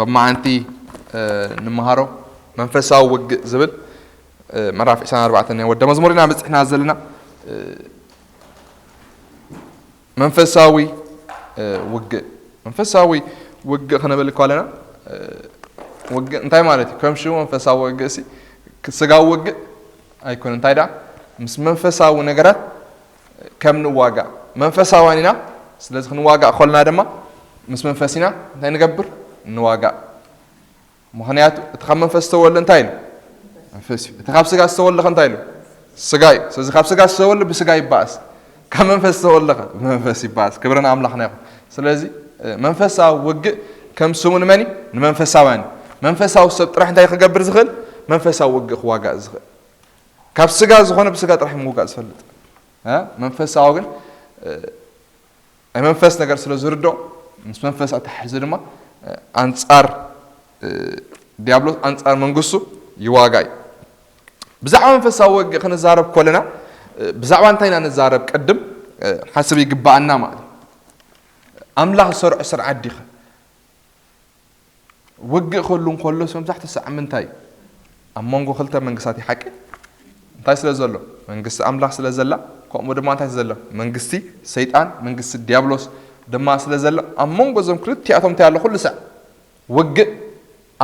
ኣብ መዓንቲ ንምሃሮ መንፈሳዊ ውግእ ዝብል ምዕራፍ ዕስራን ኣርባዕተን ናይ ወደ መዝሙር ኢና በፂሕና ዘለና። መንፈሳዊ ውግእ መንፈሳዊ ውግእ ክንብል ከለና ውግእ እንታይ ማለት እዩ? ከም ሽሙ መንፈሳዊ ውግእ ሲ ስጋዊ ውግእ ኣይኮነ። እንታይ ደኣ ምስ መንፈሳዊ ነገራት ከም ንዋጋእ መንፈሳውያን ኢና። ስለዚ ክንዋጋእ ከለና ድማ ምስ መንፈስ ኢና እንታይ ንገብር? ንዋጋእ። ምኽንያቱ እቲ ካብ መንፈስ ዝተወልደ እንታይ ኢሉ? መንፈስ እዩ። እቲ ካብ ስጋ ዝተወልደ እንታይ ኢሉ? ስጋ እዩ። ስለዚ ካብ ስጋ ዝተወልደ ብስጋ ይባኣስ፣ ካብ መንፈስ ዝተወልደ ከ ብመንፈስ ይባኣስ። ክብሪ ንኣምላኽና ይኹን። ስለዚ መንፈሳዊ ውግእ ከም ስሙ ንመን እዩ? ንመንፈሳውያን እዩ። መንፈሳዊ ሰብ ጥራሕ እንታይ ክገብር ዝኽእል? መንፈሳዊ ውግእ ክዋጋእ ዝኽእል። ካብ ስጋ ዝኾነ ብስጋ ጥራሕ ምውጋእ ዝፈልጥ መንፈሳዊ ግን ናይ መንፈስ ነገር ስለ ዝርዶ ምስ መንፈስ ኣተሓሕዘ ድማ ኣንጻር ዲያብሎስ ኣንጻር መንግስቱ ይዋጋ እዩ። ብዛዕባ መንፈሳዊ ውግእ ክንዛረብ ኮለና ብዛዕባ እንታይ ኢና ንዛረብ? ቅድም ሓስብ ይግባኣና ማለት እዩ። ኣምላኽ ዝሰርዖ ስርዓት ዲኸ? ውግእ ክህሉ እንከሎ መብዛሕትኡ ሳዕ ምንታይ እዩ? ኣብ መንጎ ክልተ መንግስታት እዩ ሓቂ? እንታይ ስለ ዘሎ? መንግስቲ ኣምላኽ ስለ ዘላ፣ ከምኡ ድማ እንታይ ስለ ዘሎ? መንግስቲ ሰይጣን፣ መንግስቲ ዲያብሎስ ድማ ስለ ዘሎ፣ ኣብ መንጎ እዞም ክልቲኣቶም እንታይ ኣሎ? ኩሉ ሳዕ ውግእ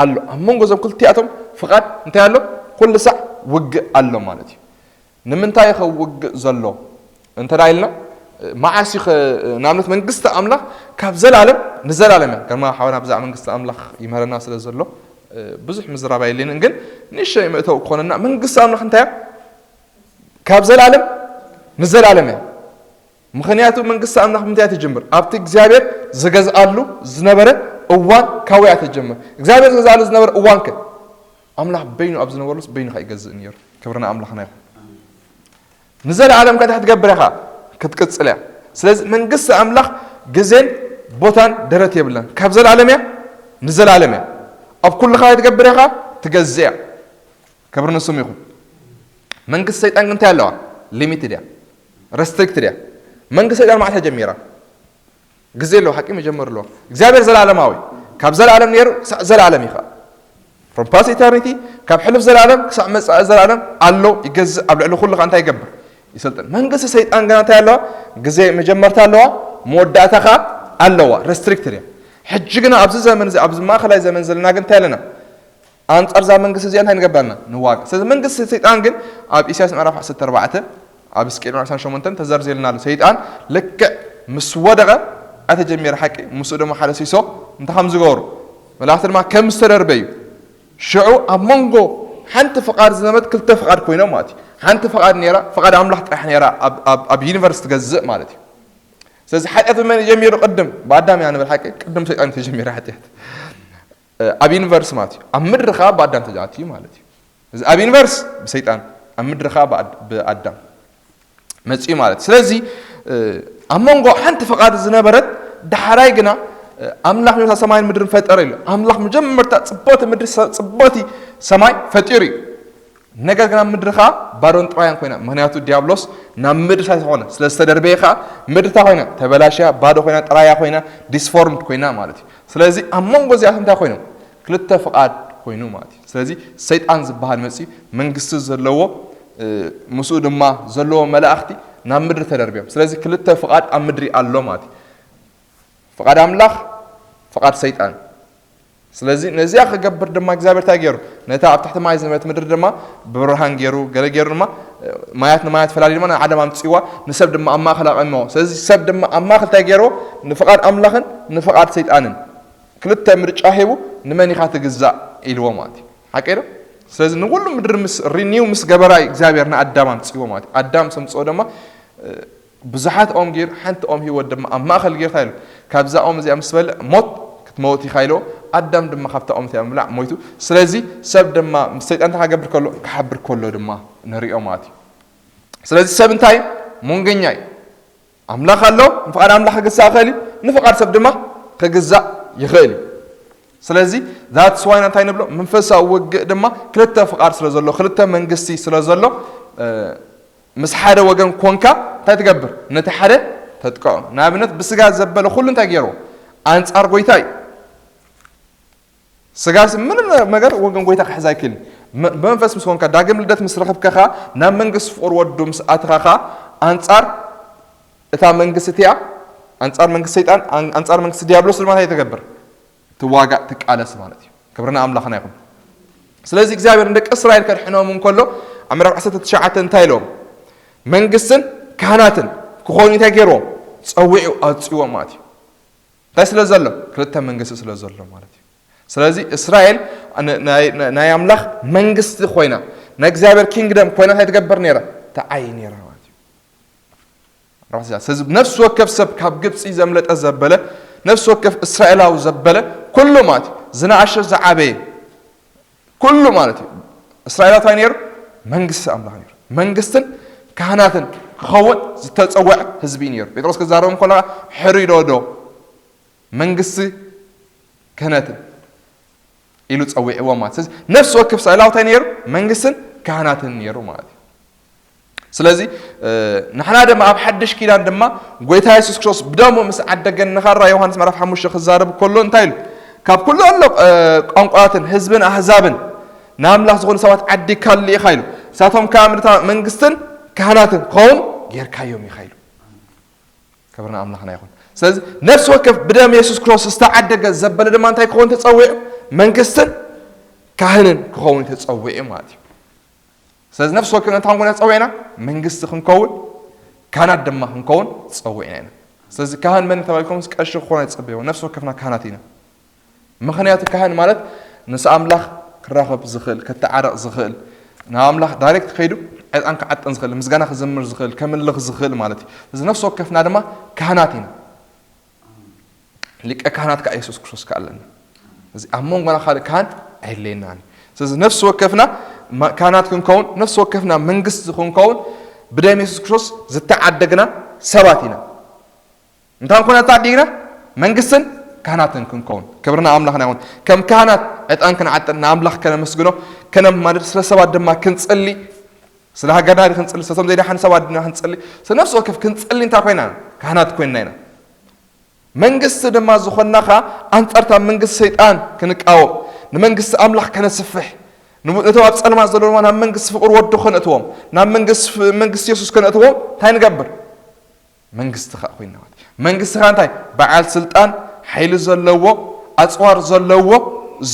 ኣሎ። ኣብ መንጎ እዞም ክልቲኣቶም ፍቓድ እንታይ ኣሎ? ኩሉ ሳዕ ውግእ ኣሎ ማለት እዩ። ንምንታይ ከ ውግእ ዘሎ እንተ ኢልና፣ መዓስ እዩ ንኣብነት መንግስቲ ኣምላኽ ካብ ዘላለም ንዘላለም እያ። ገርማ ሓወና ብዛዕባ መንግስቲ ኣምላኽ ይምህረና ስለ ዘሎ ብዙሕ ምዝራብ ኣየድልየንን፣ ግን ንእሽተይ መእተዊ ክኾነና መንግስቲ ኣምላኽ እንታይ እያ? ካብ ዘላለም ንዘላለም እያ። ምኽንያቱ መንግስቲ ኣምላኽ ምንታይ እያ ትጅምር? ኣብቲ እግዚኣብሔር ዝገዝኣሉ ዝነበረ እዋን ካብኡ እያ ትጅምር። እግዚኣብሔር ዝገዝኣሉ ዝነበረ እዋን ከ ኣምላኽ በይኑ ኣብ ዝነበረሉስ በይኑ ከ ይገዝእ ነይሩ። ክብርና ኣምላኽና ይኹን። ንዘለዓለም ከ እንታይ ክትገብር ኢኻ? ክትቅጽል እያ። ስለዚ መንግስቲ ኣምላኽ ግዜን ቦታን ደረት የብላን። ካብ ዘለዓለም እያ ንዘለዓለም እያ። ኣብ ኩሉ ከ ትገብር ኢኻ፣ ትገዝእ እያ። ክብሪ ንስሙ ይኹን። መንግስቲ ሰይጣን ግን እንታይ ኣለዋ? ሊሚትድ እያ፣ ረስትሪክትድ እያ። መንግስቲ ሰይጣን መዓስ ተጀሚራ? ግዜ ኣለዎ፣ ሓቂ መጀመር ኣለዎ። እግዚኣብሔር ዘለዓለማዊ፣ ካብ ዘለዓለም ነይሩ ክሳዕ ዘለዓለም እዩ ከዓ። From past eternity፣ ካብ ሕሉፍ ዘለዓለም ክሳዕ መጻኢ ዘለዓለም ኣሎ፣ ይገዝእ፣ ኣብ ልዕሊ ኩሉ ከዓ እንታይ ይገብር? ይሰልጥን። መንግስቲ ሰይጣን ግና እንታይ ኣለዋ? ግዜ መጀመርታ ኣለዋ፣ መወዳእታ ከዓ ኣለዋ፣ ረስትሪክትድ እያ። ሕጂ ግና ኣብዚ ዘመን እዚ፣ ኣብዚ ማእኸላይ ዘመን ዘለና ግን እንታይ ኣለና? ኣንጻር እዛ መንግስቲ እዚኣ እንታይ ንገብር ኣለና? ንዋጋ። ስለዚ መንግስቲ ሰይጣን ግን ኣብ ኢሳያስ ምዕራፍ ዓሰርተ ኣርባዕተ ኣብ ስቅል ምዕራፍ ዓሰርተ ሸሞንተ ተዘርዚርልና ኣሎ። ሰይጣን ልክዕ ምስ ወደቐ ኣተጀሚረ ሓቂ፣ ምስኡ ድማ ሓደ ሲሶ እንታይ ከም ዝገብሩ መላእኽቲ ድማ ከም ዝተደርበዩ ሽዑ ኣብ መንጎ ሓንቲ ፍቓድ ዝነበረት ክልተ ፍቓድ ኮይኖም ማለት እዩ። ሓንቲ ፍቓድ ነይራ፣ ፍቓድ ኣምላኽ ጥራሕ ነይራ ኣብ፣ ኣብ፣ ኣብ ዩኒቨርስ ትገዝእ ማለት እዩ። ስለዚ ሓጢኣት ብመን እዩ ጀሚሩ? ቅድም ብኣዳም እያ ንብል ሓቂ፣ ቅድም ሰይጣን እዩ ተጀሚረ ሓጢኣት። ኣብ ዩኒቨርስ ማለት እዩ። ኣብ ምድሪ ከዓ ብኣዳም ተኣትዩ ማለት እዩ። እዚ ኣብ ዩኒቨርስ ብሰይጣን፣ ኣብ ምድሪ ከዓ ብኣድ-፣ ብኣዳም መፅኡ ማለት እዩ። ስለዚ ኣብ መንጎ ሓንቲ ፍቓድ ዝነበረት፣ ዳሕራይ ግና ኣምላኽ ነታ ሰማይን ምድርን ፈጠረ ኢሉ። ኣምላኽ መጀመርታ ፅብቕቲ ምድሪ፣ ሰ-፣ ፅብቕቲ ሰማይ ፈጢሩ እዩ። ነገር ግን ኣብ ምድሪ ኸዓ ባዶን ጥራያን ኮይና። ምኽንያቱ ዲያብሎስ ናብ ምድሪ እንታይ ዝኾነ ስለ ዝተደርበየ ኸዓ ምድሪ እንታይ ኮይና? ተበላሽያ፣ ባዶ ኮይና፣ ጥራያ ኮይና፣ ዲስፎርምድ ኮይና ማለት እዩ። ስለዚ ኣብ መንጎ እዚኣቶም እንታይ ኮይኖም? ክልተ ፍቓድ ኮይኑ ማለት እዩ። ስለዚ ሰይጣን ዝበሃል መፂኡ መንግስቲ ዘለዎ፣ እ፣ ምስኡ ድማ ዘለዎ መላእኽቲ ናብ ምድሪ ተደርብዮም። ስለዚ ክልተ ፍቓድ ኣብ ምድሪ ኣሎ ማለት እዩ። ፍቓድ ኣምላኽ፣ ፍቓድ ሰይጣን። ስለዚ ነዚኣ ክገብር ድማ እግዚኣብሔር እንታይ ገይሩ? ነታ ኣብ ትሕቲ ማይ ዝነበረት ምድሪ ድማ ብብርሃን ገይሩ፣ ገለ ገይሩ ድማ፣ እ፣ ማያት ንማያት ፈላልዩ ድማ ንዓለም ኣምጺእዋ፣ ንሰብ ድማ ኣብ ማእከል ኣቐመዎ። ስለዚ ሰብ ድማ ኣብ ማእከል እንታይ ገይርዎ? ንፍቓድ ኣምላኽን ንፍቓድ ሰይጣንን ክልተ ምርጫ ሂቡ፣ ንመን ኢኻ ትግዛእ ኢልዎ ማለት እዩ። ሓቂ ዶ? ስለዚ ንኹሉ ምድሪ ምስ ሪኒው ምስ ገበራ እዩ እግዚኣብሔር ንኣዳም ኣምጺእዎ ማለት እዩ። ኣዳም ምስ ኣምጽኦ ድማ፣ እ፣ ብዙሓት ኦም ገይሩ፣ ሓንቲ ኦም ህይወት ድማ ኣብ ማእከል ገይሩ እንታይ ኢሉ? ካብዛ ኦም እዚኣ ምስ በልዕ ሞት ክትመውት ኢኻ ኢልዎ። ኣዳም ድማ ካብታ ኦም እቲኣ ምብላዕ ሞይቱ። ስለዚ ሰብ ድማ ምስ ሰይጣን እንታይ ክገብር ከሎ? ክሓብር ከሎ ድማ ንሪኦ ማለት እዩ። ስለዚ ሰብ እንታይ እዩ? መንገኛ እዩ። ኣምላኽ ኣሎ፣ ንፍቓድ ኣምላኽ ክግዛእ ይኽእል እዩ፣ ንፍቓድ ሰብ ድማ ክግዛእ ይኽእል እዩ። ስለዚ that's why እንታይ ንብሎ? መንፈሳዊ ውግእ ድማ ክልተ ፍቓድ ስለ ዘሎ፣ ክልተ መንግስቲ ስለ ዘሎ፣ እ፣ ምስ ሓደ ወገን ኮንካ እንታይ ትገብር? ነቲ ሓደ ተጥቅዖ። ንኣብነት ብስጋ ዘበለ ኩሉ እንታይ ገይርዎ? ኣንጻር ጎይታ እዩ። ስጋስ ምንም ነገር ወገን ጎይታ ክሕዝ ኣይክእልን። መ-፣ መንፈስ ምስ ኮንካ፣ ዳግም ልደት ምስ ረኸብካ ኸኣ፣ ናብ መንግስቲ ፍቑር ወዱ ምስ ኣተኻ ኸኣ፣ ኣንጻር እታ መንግስቲ እቲኣ፣ ኣንጻር መንግስቲ ሰይጣን፣ ኣን-፣ ኣንጻር መንግስቲ ዲያብሎስ ድማ እንታይ ትገብር? ትዋጋእ፣ ትቃለስ ማለት እዩ። ክብሪ ንኣምላኽና ይኹን። ስለዚ እግዚኣብሔር ንደቂ እስራኤል ከድሕኖም እንከሎ፣ ኣብ ምዕራፍ ዓሰርተ ትሽዓተ እንታይ ኢሎም? መንግስትን ካህናትን ክኾኑ እንታይ ገይርዎም? ጸዊዑ፣ ኣውጺዎም ማለት እዩ። እንታይ ስለ ዘሎ? ክልተ መንግስቲ ስለ ዘሎ ማለት እዩ። ስለዚ እስራኤል ን-፣ ናይ፣ ናይ፣ ናይ ኣምላኽ መንግስቲ ኮይና፣ ናይ እግዚኣብሔር ኪንግደም ኮይና እንታይ ትገብር ነይራ? ትዓይ ነይራ ማለት እዩ። ስለዚ ነፍሲ ወከፍ ሰብ ካብ ግብፂ ዘምለጠ ዘበለ፣ ነፍሲ ወከፍ እስራኤላዊ ዘበለ፣ ኩሉ ማለት እዩ። ዝነኣሸ ዝዓበየ፣ ኩሉ ማለት እዩ። እስራኤላዊ እንታይ ነይሩ? መንግስቲ ኣምላኽ ነይሩ። መንግስትን ካህናትን ክኸውን ዝተጸውዐ ህዝቢ እዩ ነይሩ። ጴጥሮስ ክዛረቦም ከሎ፣ ሕሪዶ ዶ መንግስቲ ክህነትን ኢሉ ጸዊዕዎም ማለት። ስለዚ ነፍሲ ወከፍ እስራኤላዊ እንታይ ነይሩ? መንግስትን ካህናትን ነይሩ ማለት እዩ። ስለዚ፣ እ፣ ንሕና ድማ ኣብ ሓድሽ ኪዳን ድማ ጎይታ የሱስ ክርስቶስ ብደሙ ምስ ዓደገን፣ ንኻራ ዮሃንስ ምዕራፍ ሓሙሽተ ክዛረብ ከሎ እንታይ ኢሉ? ካብ ኩሉ ኣሎ፣ እ፣ ቋንቋታትን ህዝብን ኣህዛብን ንኣምላኽ ዝኾኑ ሰባት ዓዲግካ ኣሊኢኻ ኢሉ። ንሳቶም ከኣ ምልታ መንግስትን ካህናትን ክኸውን ጌርካዮም ኢኻ ኢሉ። ክብሪ ንኣምላኽና ይኹን። ስለዚ ነፍሲ ወከፍ ብደም የሱስ ክርስቶስ ዝተዓደገ ዘበለ ድማ እንታይ ክኸውን ተጸዊዑ? መንግስትን ካህንን ክኸውን ተጸዊዑ ማለት እዩ። ስለዚ ነፍሲ ወከፍና እንታይ ክንኮን ተጸዊዕና? መንግስቲ ክንከውን፣ ካህናት ድማ ክንከውን ተጸዊዕና ኢና። ስለዚ ካህን መን ተባሂልኩም ቀሺ ክኾን ኣይትጸበይዎ። ነፍሲ ወከፍና ካህናት ኢና። ምኽንያቱ ካህን ማለት ምስ ኣምላኽ ክራኸብ ዝኽእል፣ ክተዓረቕ ዝኽእል፣ ናብ ኣምላኽ ዳይሬክት ከይዱ ዕጣን ክዓጥን ዝኽእል፣ ምስጋና ክዝምር ዝኽእል፣ ከምልኽ ዝኽእል ማለት እዩ። እዚ ነፍሲ ወከፍና ድማ ካህናት ኢና። ሊቀ ካህናት ከኣ የሱስ ክርስቶስ ከኣ ኣለና። እዚ ኣብ መንጎና ካልእ ካህን ኣየድልየናን እዩ። ስለዚ ነፍሲ ወከፍና ማ-፣ ካህናት ክንከውን፣ ነፍሲ ወከፍና መንግስቲ ክንከውን ብደም የሱስ ክርስቶስ ዝተዓደግና ሰባት ኢና። እንታይ ክንኮን ተዓዲግና? መንግስትን ካህናትን ክንከውን። ክብሪ ንኣምላኽና ይኹን። ከም ካህናት ዕጣን ክንዓጥን፣ ንኣምላኽ ከነመስግኖ፣ ከነማልድ፣ ስለ ሰባት ድማ ክንጽሊ፣ ስለ ሃገርና ክንጽሊ፣ ስለቶም ዘይደሓኑ ሰባት ድማ ክንጽሊ፣ ስለ ነፍሲ ወከፍ ክንጽሊ እንታይ ኮይና? ካህናት ኮይንና ኢና። መንግስቲ ድማ ዝኾንና ኸኣ ኣንጻር እታ መንግስቲ ሰይጣን ክንቃወም፣ ንመንግስቲ ኣምላኽ ከነስፍሕ፣ ንሙ-፣ ነቶም ኣብ ጸልማት ዘለዉ ድማ ናብ መንግስቲ ፍቕሪ ወዱ ከነእትዎም፣ ናብ መንግስቲ ፍ-፣ መንግስቲ የሱስ ከነእትዎም እንታይ ንገብር? መንግስቲ ኸኣ ኮይንና ማለት እዩ። መንግስቲ ኸኣ እንታይ? በዓል ስልጣን፣ ሓይሊ ዘለዎ፣ ኣጽዋር ዘለዎ፣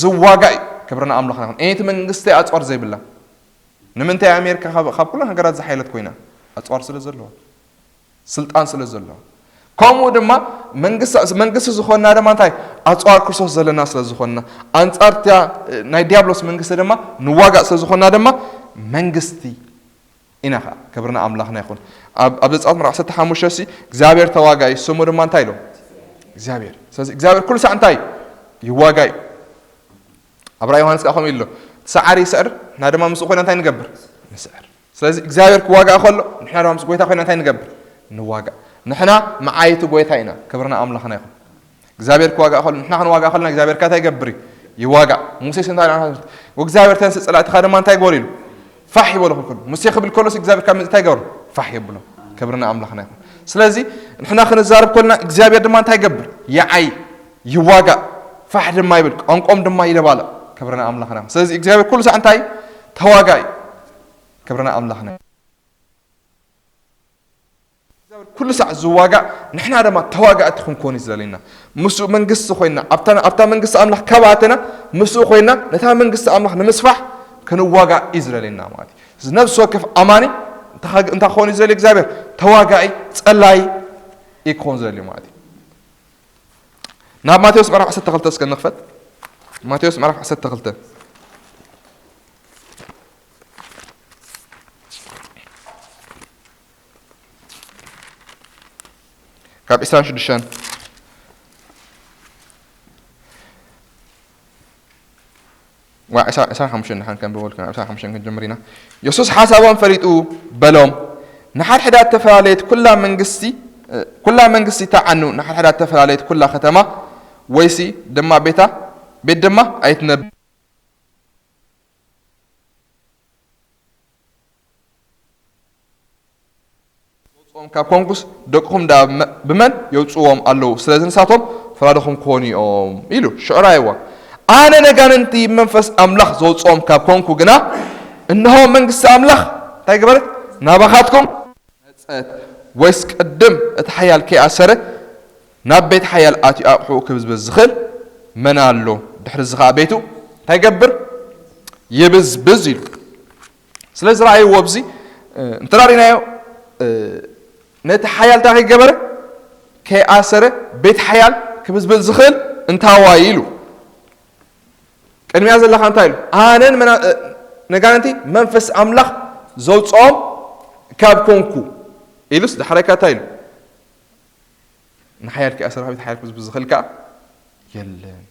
ዝዋጋእ እዩ። ክብሪ ንኣምላኽና ይኹን። እቲ መንግስቲ ኣጽዋር ዘይብላ። ንምንታይ ኣሜሪካ ካብ፣ ካብ ኩለን ሃገራት ዝሓየለት ኮይና? ኣጽዋር ስለ ዘለዋ፣ ስልጣን ስለ ዘለዋ። ከምኡ ድማ መንግስቲ፣ መንግስቲ ዝኾንና ድማ እንታይ? ኣጽዋር ክርስቶስ ዘለና ስለ ዝኾንና፣ ኣንጻር እታ ናይ ዲያብሎስ መንግስቲ ድማ ንዋጋእ ስለ ዝኾንና ድማ መንግስቲ ኢና ኸኣ። ክብሪ ንኣምላኽና ይኹን። ኣብ፣ ኣብ ዘጸኣት ምዕራፍ ዓሰርተ ሓሙሽተ ሲ እግዚኣብሔር ተዋጋኢ፣ ስሙ ድማ እንታይ ኢሉ? እግዚኣብሔር። ስለዚ እግዚኣብሔር ኩሉ ሳዕ እንታይ? ይዋጋእ እዩ። ኣብ ራእይ ዮሃንስ ከኣ ከምኡ ኢሉ ኣሎ፣ እቲ ሰዓሪ ይስዕር፣ ንሕና ድማ ምስኡ ኮይና እንታይ ንገብር? ንስዕር። ስለዚ እግዚኣብሔር ክዋጋእ ከሎ፣ ንሕና ድማ ምስ ጎይታ ኮይና እንታይ ንገብር? ንዋጋእ። ንሕና መዓይቲ ጎይታ ኢና። ክብሪ ንኣምላኽና ይኹን። እግዚኣብሔር ክዋጋእ ከሎ፣ ንሕና ክንዋጋእ ከለና እግዚኣብሔር ከኣ እንታይ ይገብር እዩ? ይዋጋእ። ሙሴስ እንታይ ኢሉ? "ወእግዚኣብሔር ተንሥእ ጸላእቲኻ ድማ እንታይ ግበር?" ኢሉ ፋሕ ይበሎ ክልክሉ። ሙሴ ክብል ከሎስ እግዚኣብሔር ካብ ምንታይ ገሩ? ፋሕ የብሎ። ክብሪ ንኣምላኽና ይኹን። ስለዚ ንሕና ክንዛረብ ከለና እግዚኣብሔር ድማ እንታይ ይገብር? ይዓይ፣ ይዋጋእ፣ ፋሕ ድማ ይብል፣ ቋንቋኦም ድማ ይደባለቕ። ክብሪ ንኣምላኽና ይኹን። ስለዚ እግዚኣብሔር ኩሉ ሳዕ እንታይ? ተዋጋኢ። ክብሪ ንኣምላኽና ይኹን። እግዚኣብሔር ኩሉ ሳዕ ዝዋጋእ፣ ንሕና ድማ ተዋጋእቲ ክንኮን እዩ ዝደልየና። ምስኡ መንግስቲ ኮይንና፣ ኣብታ፣ ኣብታ መንግስቲ ኣምላኽ ካብ ኣተና፣ ምስኡ ኮይንና፣ ነታ መንግስቲ ኣምላኽ ንምስፋሕ ክንዋጋእ እዩ ዝደልየና ማለት እዩ። እዚ ነፍሲ ወከፍ ኣማኒ እንታይ፣ እንታይ ክኾን እዩ ዝደልዮ እግዚኣብሔር? ተዋጋኢ፣ ጸላኢ እዩ ክኾን ዝደልዮ ማለት እዩ። ናብ ማቴዎስ ምዕራፍ ዓሰርተ ክልተ እስከ ንኽፈት። ማቴዎስ ምዕራፍ ዓሰርተ ክልተ። ካብ ዕስራን ሽዱሽተን ዋ፣ ዕስራ፣ ዕስራን ሓሙሽተን ንሓን ከንብበልኩም፣ ዕስራን ሓሙሽተን ክንጅምር ኢና። የሱስ ሓሳቦም ፈሊጡ በሎም፣ "ንሓድሕዳ እተፈላለየት ኩላ መንግስቲ፣ ኩላ መንግስቲ ተዓኑ፣ ንሓድሕዳ እተፈላለየት ኩላ ከተማ ወይሲ ድማ ቤታ፣ ቤት ድማ ኣይትነብ-" "ወጽኦም ካብ ኮንኩስ ደቅኹም ደኣ ብመ-፣ ብመን የውጽዎም ኣለዉ? ስለዚ ንሳቶም ፈራድኹም ክኾኑ እዮም" ኢሉ። ሽዑ ራእይዋ፣ ኣነ ነጋንንቲ መንፈስ ኣምላኽ ዘውፅኦም ካብ ኮንኩ ግና፣ እንሆ መንግስቲ ኣምላኽ እንታይ ገበረት? ናባኻትኩም መፀት። ወይስ ቅድም እቲ ሓያል ከይኣሰረ ናብ ቤት ሓያል ኣትዩ ኣቑሑ ክብዝብዝ ዝኽእል መን ኣሎ? ድሕሪ እዚ ኸዓ ቤቱ እንታይ ገብር? ይብዝብዝ ኢሉ። ስለዚ ረኣይዎ ኣብዚ እንተራሪናዮ ነቲ ሓያል እንታይ ከይገበረ? ከይኣሰረ ቤት ሓያል ክብዝብል ዝኽእል እንታዋይ ኢሉ። ቅድሚያ ዘለኻ እንታይ ኢሉ? ኣነን ነጋንንቲ መንፈስ ኣምላኽ ዘውፅኦም ካብ ኮንኩ ኢሉስ ዳሕራይካ እንታይ ኢሉ? ንሓያል ከይኣሰረ ቤት ሓያል ክብዝብል ዝኽእል ከዓ የለን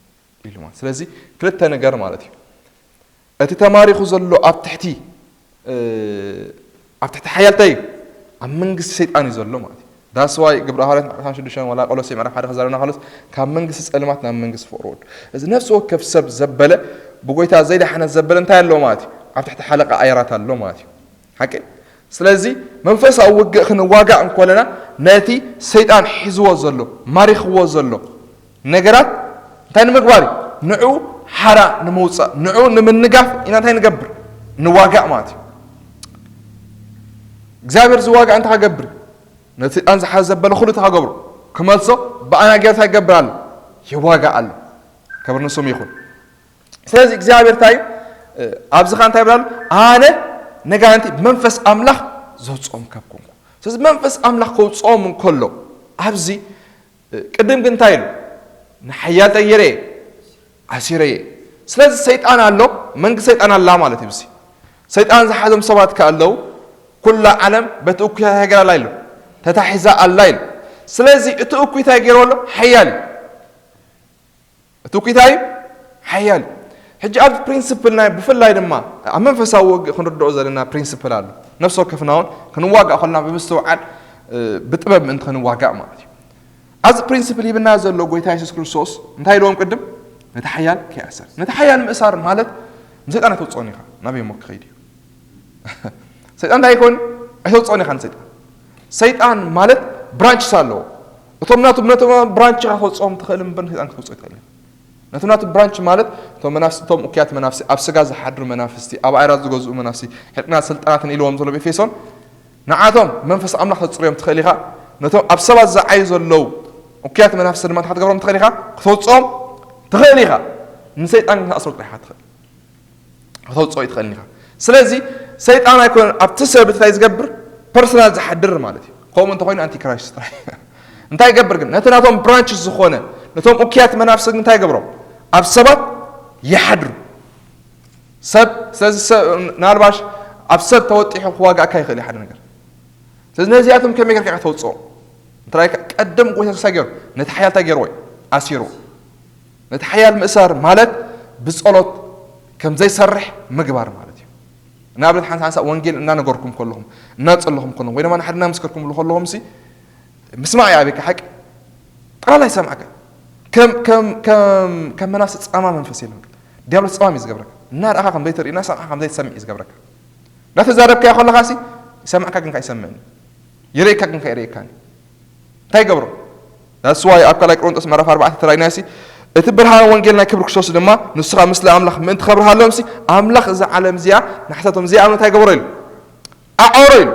ኢሉ ማለት። ስለዚ ክልተ ነገር ማለት እዩ። እቲ ተማሪኹ ዘሎ ኣብ ትሕቲ ኣብ ትሕቲ ሓያል እንታይ እዩ? ኣብ መንግስቲ ሰይጣን እዩ ዘሎ ማለት እዩ። ዳስዋይ ግብረ ሃዋርያት ምዕራፍ ሓምሳ ሽዱሽተ ዋላ ቆሎሴ ምዕራፍ ሓደ ክዛረብና ከሎስ ካብ መንግስቲ ጸልማት ናብ መንግስቲ ፍቕሪ ወዱ። እዚ ነፍሲ ወከፍ ሰብ ዘበለ ብጎይታ ዘይደሓነ ዘበለ እንታይ ኣለዎ ማለት እዩ? ኣብ ትሕቲ ሓለቃ ኣየራት ኣሎ ማለት እዩ። ሓቂ? ስለዚ መንፈሳዊ ውግእ ክንዋጋእ እንኮለና ነቲ ሰይጣን ሒዝዎ ዘሎ ማሪኽዎ ዘሎ ነገራት እንታይ ንምግባር እዩ? ንዑ ሓራ ንምውፃእ ንዑ ንምንጋፍ ኢና እንታይ ንገብር? ንዋጋእ ማለት እዩ። እግዚኣብሔር ዝዋጋእ እንታይ ክገብር? ነቲ ሰይጣን ዝሓዘ ዘበለ ኩሉ እንታይ ክገብሮ? ክመልሶ ብኣና ገይሩ እንታይ ይገብር ኣሎ? ይዋጋእ ኣሎ። ክብሪ ንስሙ ይኹን። ስለዚ እግዚኣብሔር እንታይ ኣብዚ ኸ እንታይ ይብላሉ? ኣነ ነጋንቲ መንፈስ ኣምላኽ ዘውፅኦም ካብ ኮንኩ። ስለዚ መንፈስ ኣምላኽ ከውፅኦም እንከሎ ኣብዚ ቅድም ግን እንታይ ኢሉ? ንሓያል ጠይረ ኣሲረየ። ስለዚ ሰይጣን ኣሎ፣ መንግስቲ ሰይጣን ኣላ ማለት እዩ። ሰይጣን ዝሓዞም ሰባት ከ ኣለዉ። ኩላ ዓለም በቲ እኩይ ሃገር ኣላ ኢሉ ተታሒዛ ኣላ ኢሉ። ስለዚ እቲ እኩይ እንታይ ገይሩ ኣሎ? ሓያል እዩ። እቲ እኩይ እንታይ እዩ? ሓያል እዩ። ሕጂ ኣብዚ ፕሪንስፕል ናይ ብፍላይ ድማ ኣብ መንፈሳዊ ውግእ ክንርድኦ ዘለና ፕሪንስፕል ኣሎ። ነፍሲ ወከፍና እውን ክንዋጋእ ከለና ብምስትውዓል ብጥበብ ምእንቲ ክንዋጋእ ማለት እዩ። ኣብዚ ፕሪንስፕል ሂብና ዘሎ ጎይታ የሱስ ክርስቶስ እንታይ ኢልዎም ቅድም? ነቲ ሓያል ከይኣሰር። ነቲ ሓያል ምእሳር ማለት ንሰይጣን ኣይተውፅኦን ኢኻ። ናበይ እሞ ክኸይድ እዩ? ሰይጣን እንታይ ይኮን? ኣይተውፅኦን ኢኻ ንሰይጣን። ሰይጣን ማለት ብራንችስ ኣለዎ። እቶም ናቱ ነቶም ብራንች ኢኻ ተውፅኦም ትኽእል እምበር ንሰይጣን ከተውፅኦ ይትኽእል። ነቶም ናቱ ብራንች ማለት እቶም መናፍስቲ እቶም እኩያት መናፍስቲ ኣብ ስጋ ዝሓድሩ መናፍስቲ ኣብ ኣዕራት ዝገዝኡ መናፍስቲ ሕቅና ስልጣናትን ኢልዎም ዘሎ ኤፌሶን ንዓቶም መንፈስ ኣምላኽ ተጽርዮም ትኽእል ኢኻ። ነቶም ኣብ ሰባት ዝዓዩ ዘለዉ እኩያት መናፍስቲ ድማ እንታይ ክትገብሮም ትኽእል ኢኻ? ክተውጽኦም ትኽእል ኢኻ። ንሰይጣን ግን ክትኣስሮ ጥራሕ ኢኻ ትኽእል። ክተውጽኦ ኣይትኽእልን ኢኻ። ስለዚ ሰይጣን ኣይኮነን ኣብቲ ሰብ እንታይ ዝገብር ፐርሰናል ዝሓድር ማለት እዩ። ከምኡ እንተኾይኑ ኣንቲክራይስት ጥራሕ እዩ። እንታይ ይገብር ግን ነቲ ናቶም ብራንች ዝኾነ ነቶም እኩያት መናፍስቲ ግን እንታይ ይገብሮም? ኣብ ሰባት ይሓድሩ። ሰብ ስለዚ ሰብ ናልባሽ ኣብ ሰብ ተወጢሑ ክዋጋእካ ይኽእል እዩ ሓደ ነገር። ስለዚ ነዚኣቶም ከመይ ጌርካ ኢኻ ተውፅኦ? እንተራይ ቀደም ጎይታ ተስፋ ገይሩ ነቲ ሓያል እንታይ ገይርዎ እዩ? ኣሲርዎ። ነቲ ሓያል ምእሳር ማለት ብጸሎት ከም ዘይሰርሕ ምግባር ማለት እዩ። ንኣብነት ሓንሳ ሓንሳ ወንጌል እናነገርኩም ከለኹም እናጸለኹም ከለኹም ወይ ድማ ንሓደ እናመስከርኩምሉ ከለኹም ሲ ምስማዕ እዩ ኣበካ ሓቂ ጠቕላላ ይሰምዓካ። ከም ከም ከም ከም መናፍስቲ ጻማ መንፈስ የለን። ዲያብሎስ ጻማም እዩ ዝገብረካ። እናረኣኻ ከም ዘይትርኢ እናሰምዓ ከም ዘይትሰምዕ እዩ ዝገብረካ። እናተዛረብካዮ ከለኻ ሲ ይሰምዓካ ግን ከይሰምዕን ይርእየካ ግን ከይርእየካን እንታይ ይገብሮ? ዳስዋይ ኣብ ካልኣይ ቆሮንጦስ ምዕራፍ ኣርባዕተ ተራኢናዮ ሲ እቲ ብርሃን ወንጌል ናይ ክብሪ ክርስቶስ ድማ ንሱ ኸኣ ምስሊ ኣምላኽ ምእንቲ ኸብርሃሎም ሲ ኣምላኽ እዛ ዓለም እዚኣ ንሓሳቶም ዘይኣምኑ እንታይ ገበሮ ኢሉ ኣዖሮ ኢሉ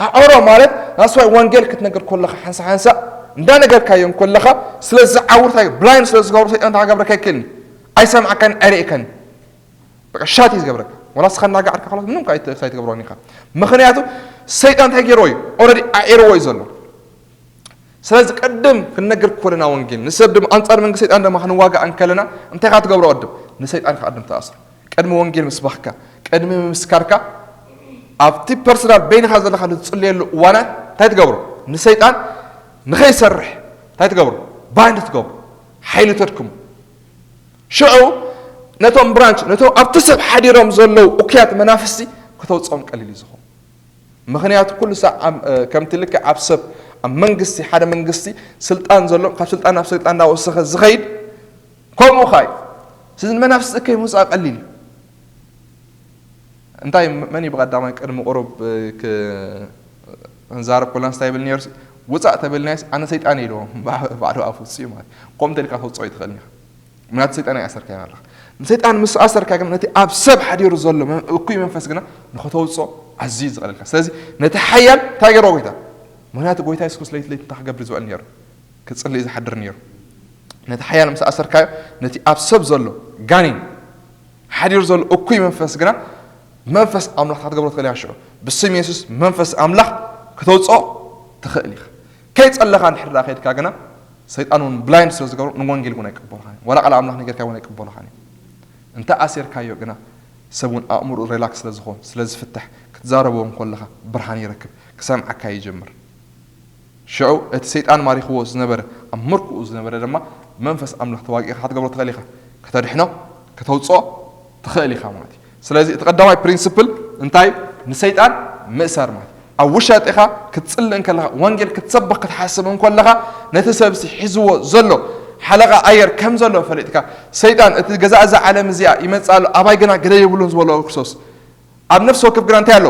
ኣዖሮ ማለት ዳስዋይ ወንጌል ክትነግር ከለኻ ሓንሳ ሓንሳ እንዳነገርካዮ ከለኻ ስለ ዝዓውር እንታይ ብላይንድ ስለ ዝገብሩ ሰይጣን እንታይ ክገብረካ ይክእልኒ ኣይሰምዓካን ኣይርእየካን በቃ ሻት እዩ ዝገብረካ ወላ ስኻ እናጋዕርካ ከላ ምንም ከዓ ኣይትገብሮን ኢኻ ምክንያቱ ሰይጣን እንታይ ገይርዎ እዩ ኦረዲ ኣዒርዎ እዩ ዘሎ ስለዚ ቅድም ክንነግር ከለና ወንጌል ንሰብ ድማ ኣንጻር መንግስቲ ሰይጣን ድማ ክንዋጋእ እንከለና እንታይ ኢኻ ትገብሮ ቅድም ንሰይጣን ኢኻ ቅድም ትኣስሮ ቅድሚ ወንጌል ምስባኽካ ቅድሚ ምምስካርካ ኣብቲ ፐርሰናል በይንኻ ዘለኻ ንትጽልየሉ እዋናት እንታይ ትገብሮ ንሰይጣን ንኸይሰርሕ እንታይ ትገብሮ ባንድ ትገብሮ ሓይሊ ተድክሙ ሽዑ ነቶም ብራንች ነቶም ኣብቲ ሰብ ሓዲሮም ዘለዉ እኩያት መናፍስቲ ከተውፅኦም ቀሊል እዩ ዝኾን ምኽንያቱ ኩሉ ሳዕ ከምቲ ልክዕ ኣብ ሰብ ኣብ መንግስቲ ሓደ መንግስቲ ስልጣን ዘሎ ካብ ስልጣን ናብ ስልጣን እናወሰኸ ዝኸይድ ከምኡ ኸ እዩ ስዚ ንመናፍስቲ እከይ ምውፃእ ቀሊል እዩ እንታይ መን እዩ ብቐዳማይ ቅድሚ ቁሩብ ክንዛረብ ኮልና እንታይ ይብል ነይሩ ውፃእ ተበልናዮ ኣነ ሰይጣን ኢልዎም ባዕሉ ኣፉ ውፅኡ ማለት ከምኡ ተልካ ተውፅኦ ይትኽእል ኢኻ ምክንያቱ ሰይጣን ኣይኣሰርካዮን ኣለኻ። ንሰይጣን ምስ ኣሰርካ ግን ነቲ ኣብ ሰብ ሓዲሩ ዘሎ መ- እኩይ መንፈስ ግና ንኸተውፅኦ ኣዝዩ ዝቐለልካ። ስለዚ ነቲ ሓያል እንታይ ገይርዎ ጎይታ? ምክንያቱ ጎይታ የሱስ ክርስቶስ ለይቲ ለይቲ እንታይ ክገብር ዝውዕል ነይሩ? ክጽሊ ዝሓድር ነይሩ። ነቲ ሓያል ምስ ኣሰርካዮ ነቲ ኣብ ሰብ ዘሎ ጋኔን ሓዲሩ ዘሎ እኩይ መንፈስ ግና መንፈስ ኣምላኽ ክትገብሮ ትኽእል ኢኻ። ሽዑ ብስም የሱስ መንፈስ ኣምላኽ ክተውፅኦ ትኽእል ኢኻ። ከይጸለኻ እንድሕር ደኣ ከይድካ ግና ሰይጣን እውን ብላይንድ ስለ ዝገብሮ ንወንጌል እውን ኣይቅበልኻን እዩ። ዋላ ቃል ኣምላኽ ነገርካ እውን ኣይቅበልኻን እዩ። እንተ ኣሲርካዮ ግና ሰብ እውን ኣእምሮኡ ሪላክስ ስለ ዝኾን ስለ ዝፍትሕ ክትዛረቦ እንከለኻ ብርሃን ይረክብ፣ ክሰምዓካ ይጀምር። ሽዑ እቲ ሰይጣን ማሪኽዎ ዝነበረ ኣብ ምርኩኡ ዝነበረ ድማ መንፈስ ኣምላኽ ተዋጊእኻ ክትገብሮ ትኽእል ኢኻ። ከተድሕኖ ከተውፅኦ ትኽእል ኢኻ ማለት እዩ። ስለዚ እቲ ቀዳማይ ፕሪንስፕል እንታይ? ንሰይጣን ምእሳር ማለት ኣብ ውሻጢኻ ክትጽልእ እንከለኻ ወንጌል ክትሰብኽ ክትሓስብ እንከለኻ ነቲ ሰብሲ ሒዝዎ ዘሎ ሓለቓ ኣየር ከም ዘሎ ፈሊጥካ ሰይጣን እቲ ገዛ እዛ ዓለም እዚኣ ይመጽእ ኣሎ ኣባይ ግና ገለ የብሉን ዝበሎ ክርስቶስ ኣብ ነፍሲ ወከፍ ግና እንታይ ኣሎ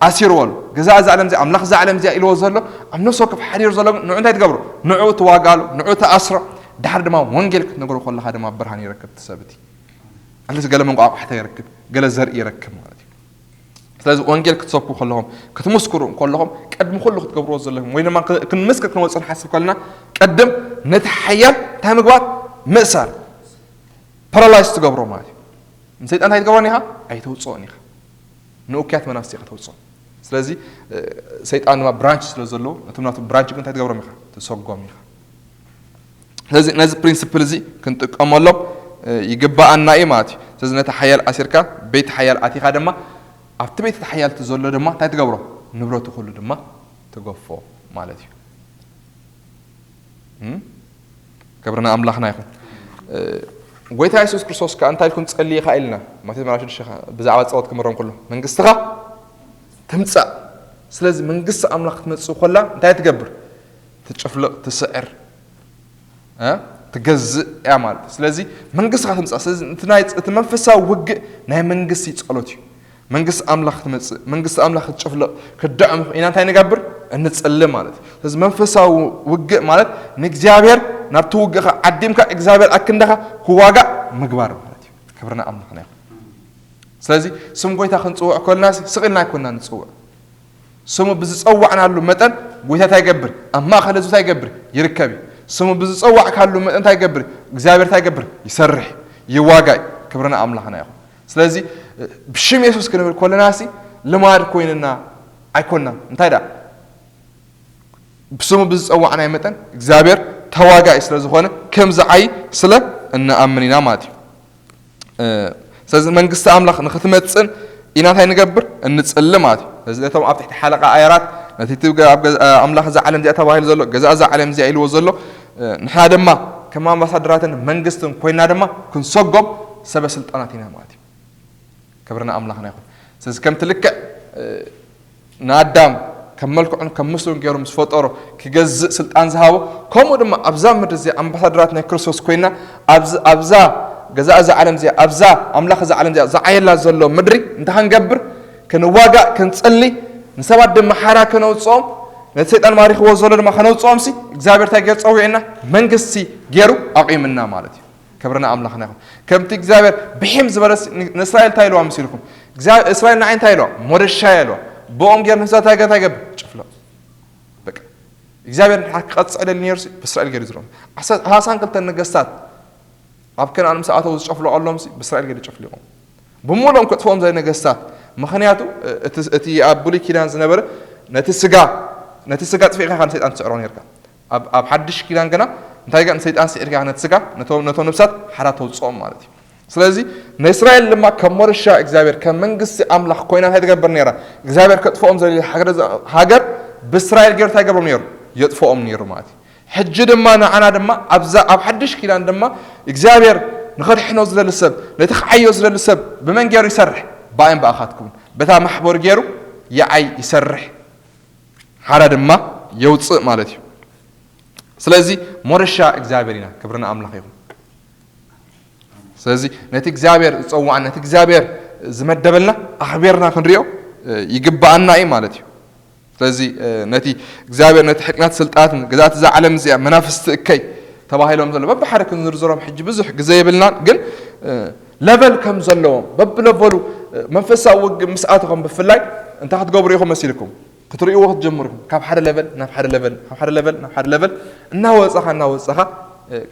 ኣሲርዎ ኣሎ። ገዛ እዛ ዓለም እዚኣ ኣምላኽ እዛ ዓለም እዚኣ ኢልዎ ዘሎ ኣብ ነፍሲ ወከፍ ሓዲሩ ዘሎ ግን ንዑ እንታይ ትገብሮ? ንዑ ትዋጋሉ፣ ንዑ ትኣስሮ። ድሓር ድማ ወንጌል ክትነግሮ ከለኻ ድማ ብርሃን ይረክብ እቲ ሰብ እቲ ኣለዚ ገለ መንቋቋሕታ ይረክብ፣ ገለ ዘርኢ ይረክብ ማለት እዩ። ስለዚ ወንጌል ክትሰብኩ ከለኹም ክትምስክሩ ከለኹም ቅድሚ ኩሉ ክትገብርዎ ዘለኹም ወይ ድማ ክንምስክር ክንወፅእ ንሓስብ ከለና ቅድም ነቲ ሓያል እንታይ ምግባር? ምእሳር፣ ፓራላይዝ ትገብሮ ማለት እዩ። ንሰይጣን እንታይ ትገብሮን ኢኻ? ኣይተውፅኦን ኢኻ። ንእኩያት መናፍስቲ ኢኻ ተውፅኦ። ስለዚ ሰይጣን ድማ ብራንች ስለ ዘለዎ ነቶም ናቱ ብራንች ግን እንታይ ትገብሮም ኢኻ? ትሰጎም ኢኻ። ስለዚ ነዚ ፕሪንስፕል እዚ ክንጥቀመሎም ይግባኣና እዩ ማለት እዩ። ስለዚ ነቲ ሓያል ኣሲርካ ቤት ሓያል ኣቲኻ ድማ ኣብቲ ቤት ሓያልቲ ዘሎ ድማ እንታይ ትገብሮ? ንብረቱ ኩሉ ድማ ትገፎ ማለት እዩ። ክብርና ኣምላኽና ይኹን። ጎይታ የሱስ ክርስቶስ ከኣ እንታይ ኢልኩም ትጸልዩ ኢኻ ኢልና ማቴዎስ ምዕራፍ ሽዱሽተ ብዛዕባ ጸሎት ክምሮም ከሎ መንግስትኻ ትምጻእ። ስለዚ መንግስቲ ኣምላኽ ክትመጽእ ከላ እንታይ ትገብር? ትጭፍልቕ፣ ትስዕር፣ ትገዝእ እያ ማለት እዩ። ስለዚ መንግስትኻ ትምጻእ። ስለዚ እቲ መንፈሳዊ ውግእ ናይ መንግስቲ ጸሎት እዩ። መንግስቲ ኣምላኽ ክትመጽእ መንግስቲ ኣምላኽ ክትጭፍልቕ ክትድዕም ኢና እንታይ ንገብር? እንጽሊ ማለት እዩ። ስለዚ መንፈሳዊ ውግእ ማለት ንእግዚኣብሔር ናብቲ ውግእኻ ዓዲምካ እግዚኣብሔር ኣክንዳኻ ክዋጋእ ምግባር ማለት እዩ። ክብርና ኣምላኽና ይኹን። ስለዚ ስም ጎይታ ክንጽውዕ ከልና ስቕ ኢልና ኣይኮንና ንጽውዕ። ስሙ ብዝጸዋዕናሉ መጠን ጎይታ እንታይ ይገብር? ኣብ ማእከል ህዝቢ እንታይ ይገብር? ይርከብ እዩ። ስሙ ብዝጸዋዕካሉ መጠን እንታይ ይገብር? እግዚኣብሔር እንታይ ይገብር? ይሰርሕ፣ ይዋጋእ። ክብርና ኣምላኽና ይኹን። ስለዚ ብሽም የሱስ ክንብል ከለና ሲ ልማድ ኮይንና ኣይኮንና። እንታይ ደኣ ብስሙ ብዝጸዋዕናይ መጠን እግዚኣብሔር ተዋጋኢ ስለ ዝኾነ ከም ዝዓይ ስለ እንኣምን ኢና ማለት እዩ። ስለዚ መንግስቲ ኣምላኽ ንክትመፅን ኢና እንታይ ንገብር? እንፅሊ ማለት እዩ። ስለዚ ነቶም ኣብ ትሕቲ ሓለቃ ኣየራት ነቲ ኣብ ኣምላኽ እዛ ዓለም እዚኣ ተባሂሉ ዘሎ ገዛ እዛ ዓለም እዚኣ ኢልዎ ዘሎ ንሕና ድማ ከም ኣምባሳደራትን መንግስትን ኮይና ድማ ክንሰጎም ሰበ ስልጣናት ኢና ማለት እዩ። ክብርና ኣምላኽና ይኹን። ስለዚ ከምቲ ልክዕ ንኣዳም ከም መልክዑን ከም ምስሉን ገይሩ ምስ ፈጠሮ ክገዝእ ስልጣን ዝሃቦ ከምኡ ድማ ኣብዛ ምድሪ እዚኣ ኣምባሳደራት ናይ ክርስቶስ ኮይና ኣብዛ ገዛ እዛ ዓለም እዚኣ ኣብዛ ኣምላኽ እዛ ዓለም እዚኣ ዝዓየላ ዘሎ ምድሪ እንታይ ክንገብር? ክንዋጋእ፣ ክንጽሊ፣ ንሰባት ድማ ሓራ ከነውፅኦም፣ ነቲ ሰይጣን ማሪኽዎ ዘሎ ድማ ከነውፅኦም ሲ እግዚኣብሔር እንታይ ገይሩ ፀዊዕና? መንግስቲ ገይሩ ኣቑምና ማለት እዩ። ክብርና ኣምላኽና ይኹን። ከምቲ እግዚኣብሔር ብሒም ዝበለ ንእስራኤል እንታይ ኢልዋ መሲልኩም? እስራኤል ንዓይ እንታይ ኢልዋ? ሞደሻ ኢልዋ። ብኦም ገይር ንህዝባ እንታይ ገር እንታይ ገብር? ጭፍሎ። በቃ እግዚኣብሔር ንሓ ክቐፅዕ ደሊ ነይሩ ብእስራኤል ገይሩ ዝሎም ዓሳን ክልተን ነገስታት ኣብ ከነኣን ምስ ኣተው ዝጨፍለቐሎም ብእስራኤል ገይሩ ጨፍሊቖም ብምሎም ከጥፍኦም ዘይ ነገስታት። ምኽንያቱ እቲ ኣብ ብሉይ ኪዳን ዝነበረ ነቲ ስጋ ነቲ ስጋ ጥፊእካ ካብ ሰይጣን ትስዕሮ ነርካ። ኣብ ሓድሽ ኪዳን ግና እንታይ ገ ንሰይጣን ስዒርካ ነቲ ስጋ ነቶም ነብሳት ሓራ ተውፅኦም ማለት እዩ። ስለዚ ንእስራኤል ድማ ከም ሞርሻ እግዚኣብሔር ከም መንግስቲ ኣምላኽ ኮይና እንታይ ትገብር ነይራ? እግዚኣብሔር ከጥፍኦም ዘለ ሃገር ብእስራኤል ገይሩ እንታይ ገብሮም ነይሩ? የጥፍኦም ነይሩ ማለት እዩ። ሕጂ ድማ ንዓና ድማ ኣብዛ ኣብ ሓድሽ ኪዳን ድማ እግዚኣብሔር ንኸድሕኖ ዝደሊ ሰብ ነቲ ክዓዮ ዝደሊ ሰብ ብመን ገይሩ ይሰርሕ? ብኣይን ብኣኻትኩምን በታ ማሕበር ገይሩ ይዓይ ይሰርሕ። ሓራ ድማ የውፅእ ማለት እዩ። ስለዚ ሞረሻ እግዚኣብሔር ኢና። ክብርና ኣምላኽ ይኹን። ስለዚ ነቲ እግዚኣብሔር ዝፀዋዕና ነቲ እግዚኣብሔር ዝመደበልና ኣኽቢርና ክንሪኦ ይግባኣና እዩ ማለት እዩ። ስለዚ ነቲ እግዚኣብሔር ነቲ ሕቅናት ስልጣትን ግዛት እዛ ዓለም እዚኣ መናፍስቲ እከይ ተባሂሎም ዘሎ በብሓደ ክንዝርዝሮም ሕጂ ብዙሕ ግዜ የብልናን፣ ግን ለቨል ከም ዘለዎም በብለቨሉ መንፈሳዊ ውግእ ምስ ኣተኹም ብፍላይ እንታይ ክትገብሩ ኢኹም መሲልኩም? ክትርእይዎ ክትጀምሩ ኢኹም። ካብ ሓደ ለቨል ናብ ሓደ ለቨል፣ ካብ ሓደ ለቨል ናብ ሓደ ለቨል እናወፀኻ እናወፀኻ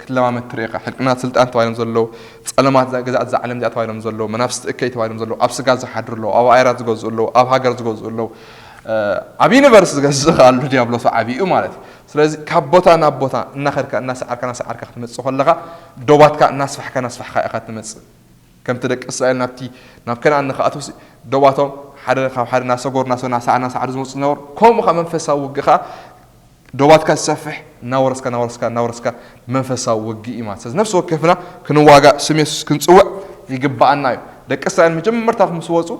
ክትለማመድ ትርኢ ኢኻ። ሕልቅናት ስልጣን ተባሂሎም ዘለዉ፣ ጸለማት እዛ ገዛእት እዛ ዓለም እዚኣ ተባሂሎም ዘለዉ፣ መናፍስቲ እከይ ተባሂሎም ዘለዉ፣ ኣብ ስጋ ዝሓድሩ ኣለዉ፣ ኣብ ኣየራት ዝገዝኡ ኣለዉ፣ ኣብ ሃገር ዝገዝኡ ኣለዉ፣ ኣብ ዩኒቨርስ ዝገዝእ ከኣ ኣሎ ዲያብሎስ ዓብዩ ማለት እዩ። ስለዚ ካብ ቦታ ናብ ቦታ እናኸድካ እናሰዓርካ እናሰዓርካ ክትመጽእ ከለኻ ዶባትካ እናስፋሕካ እናስፋሕካ ኢኻ ትመጽእ። ከምቲ ደቂ እስራኤል ናብቲ ናብ ከነኣን ንኽኣትውሲ ዶባቶም ሓደ ካብ ሓደ እናሰጎሩ እናሰ- እናሰዓ- እናሰዓሩ ዝመፁ ዝነበሩ፣ ከምኡ ከዓ መንፈሳዊ ውግእ ከዓ ዶባትካ ዝሰፍሕ እናወረስካ እናወረስካ እናወረስካ መንፈሳዊ ውግእ እዩ ማለት። ስለዚ ነፍሲ ወከፍና ክንዋጋእ ስም የሱስ ክንፅውዕ ይግባኣና እዩ። ደቂ እስራኤል መጀመርታ ምስ ወፁ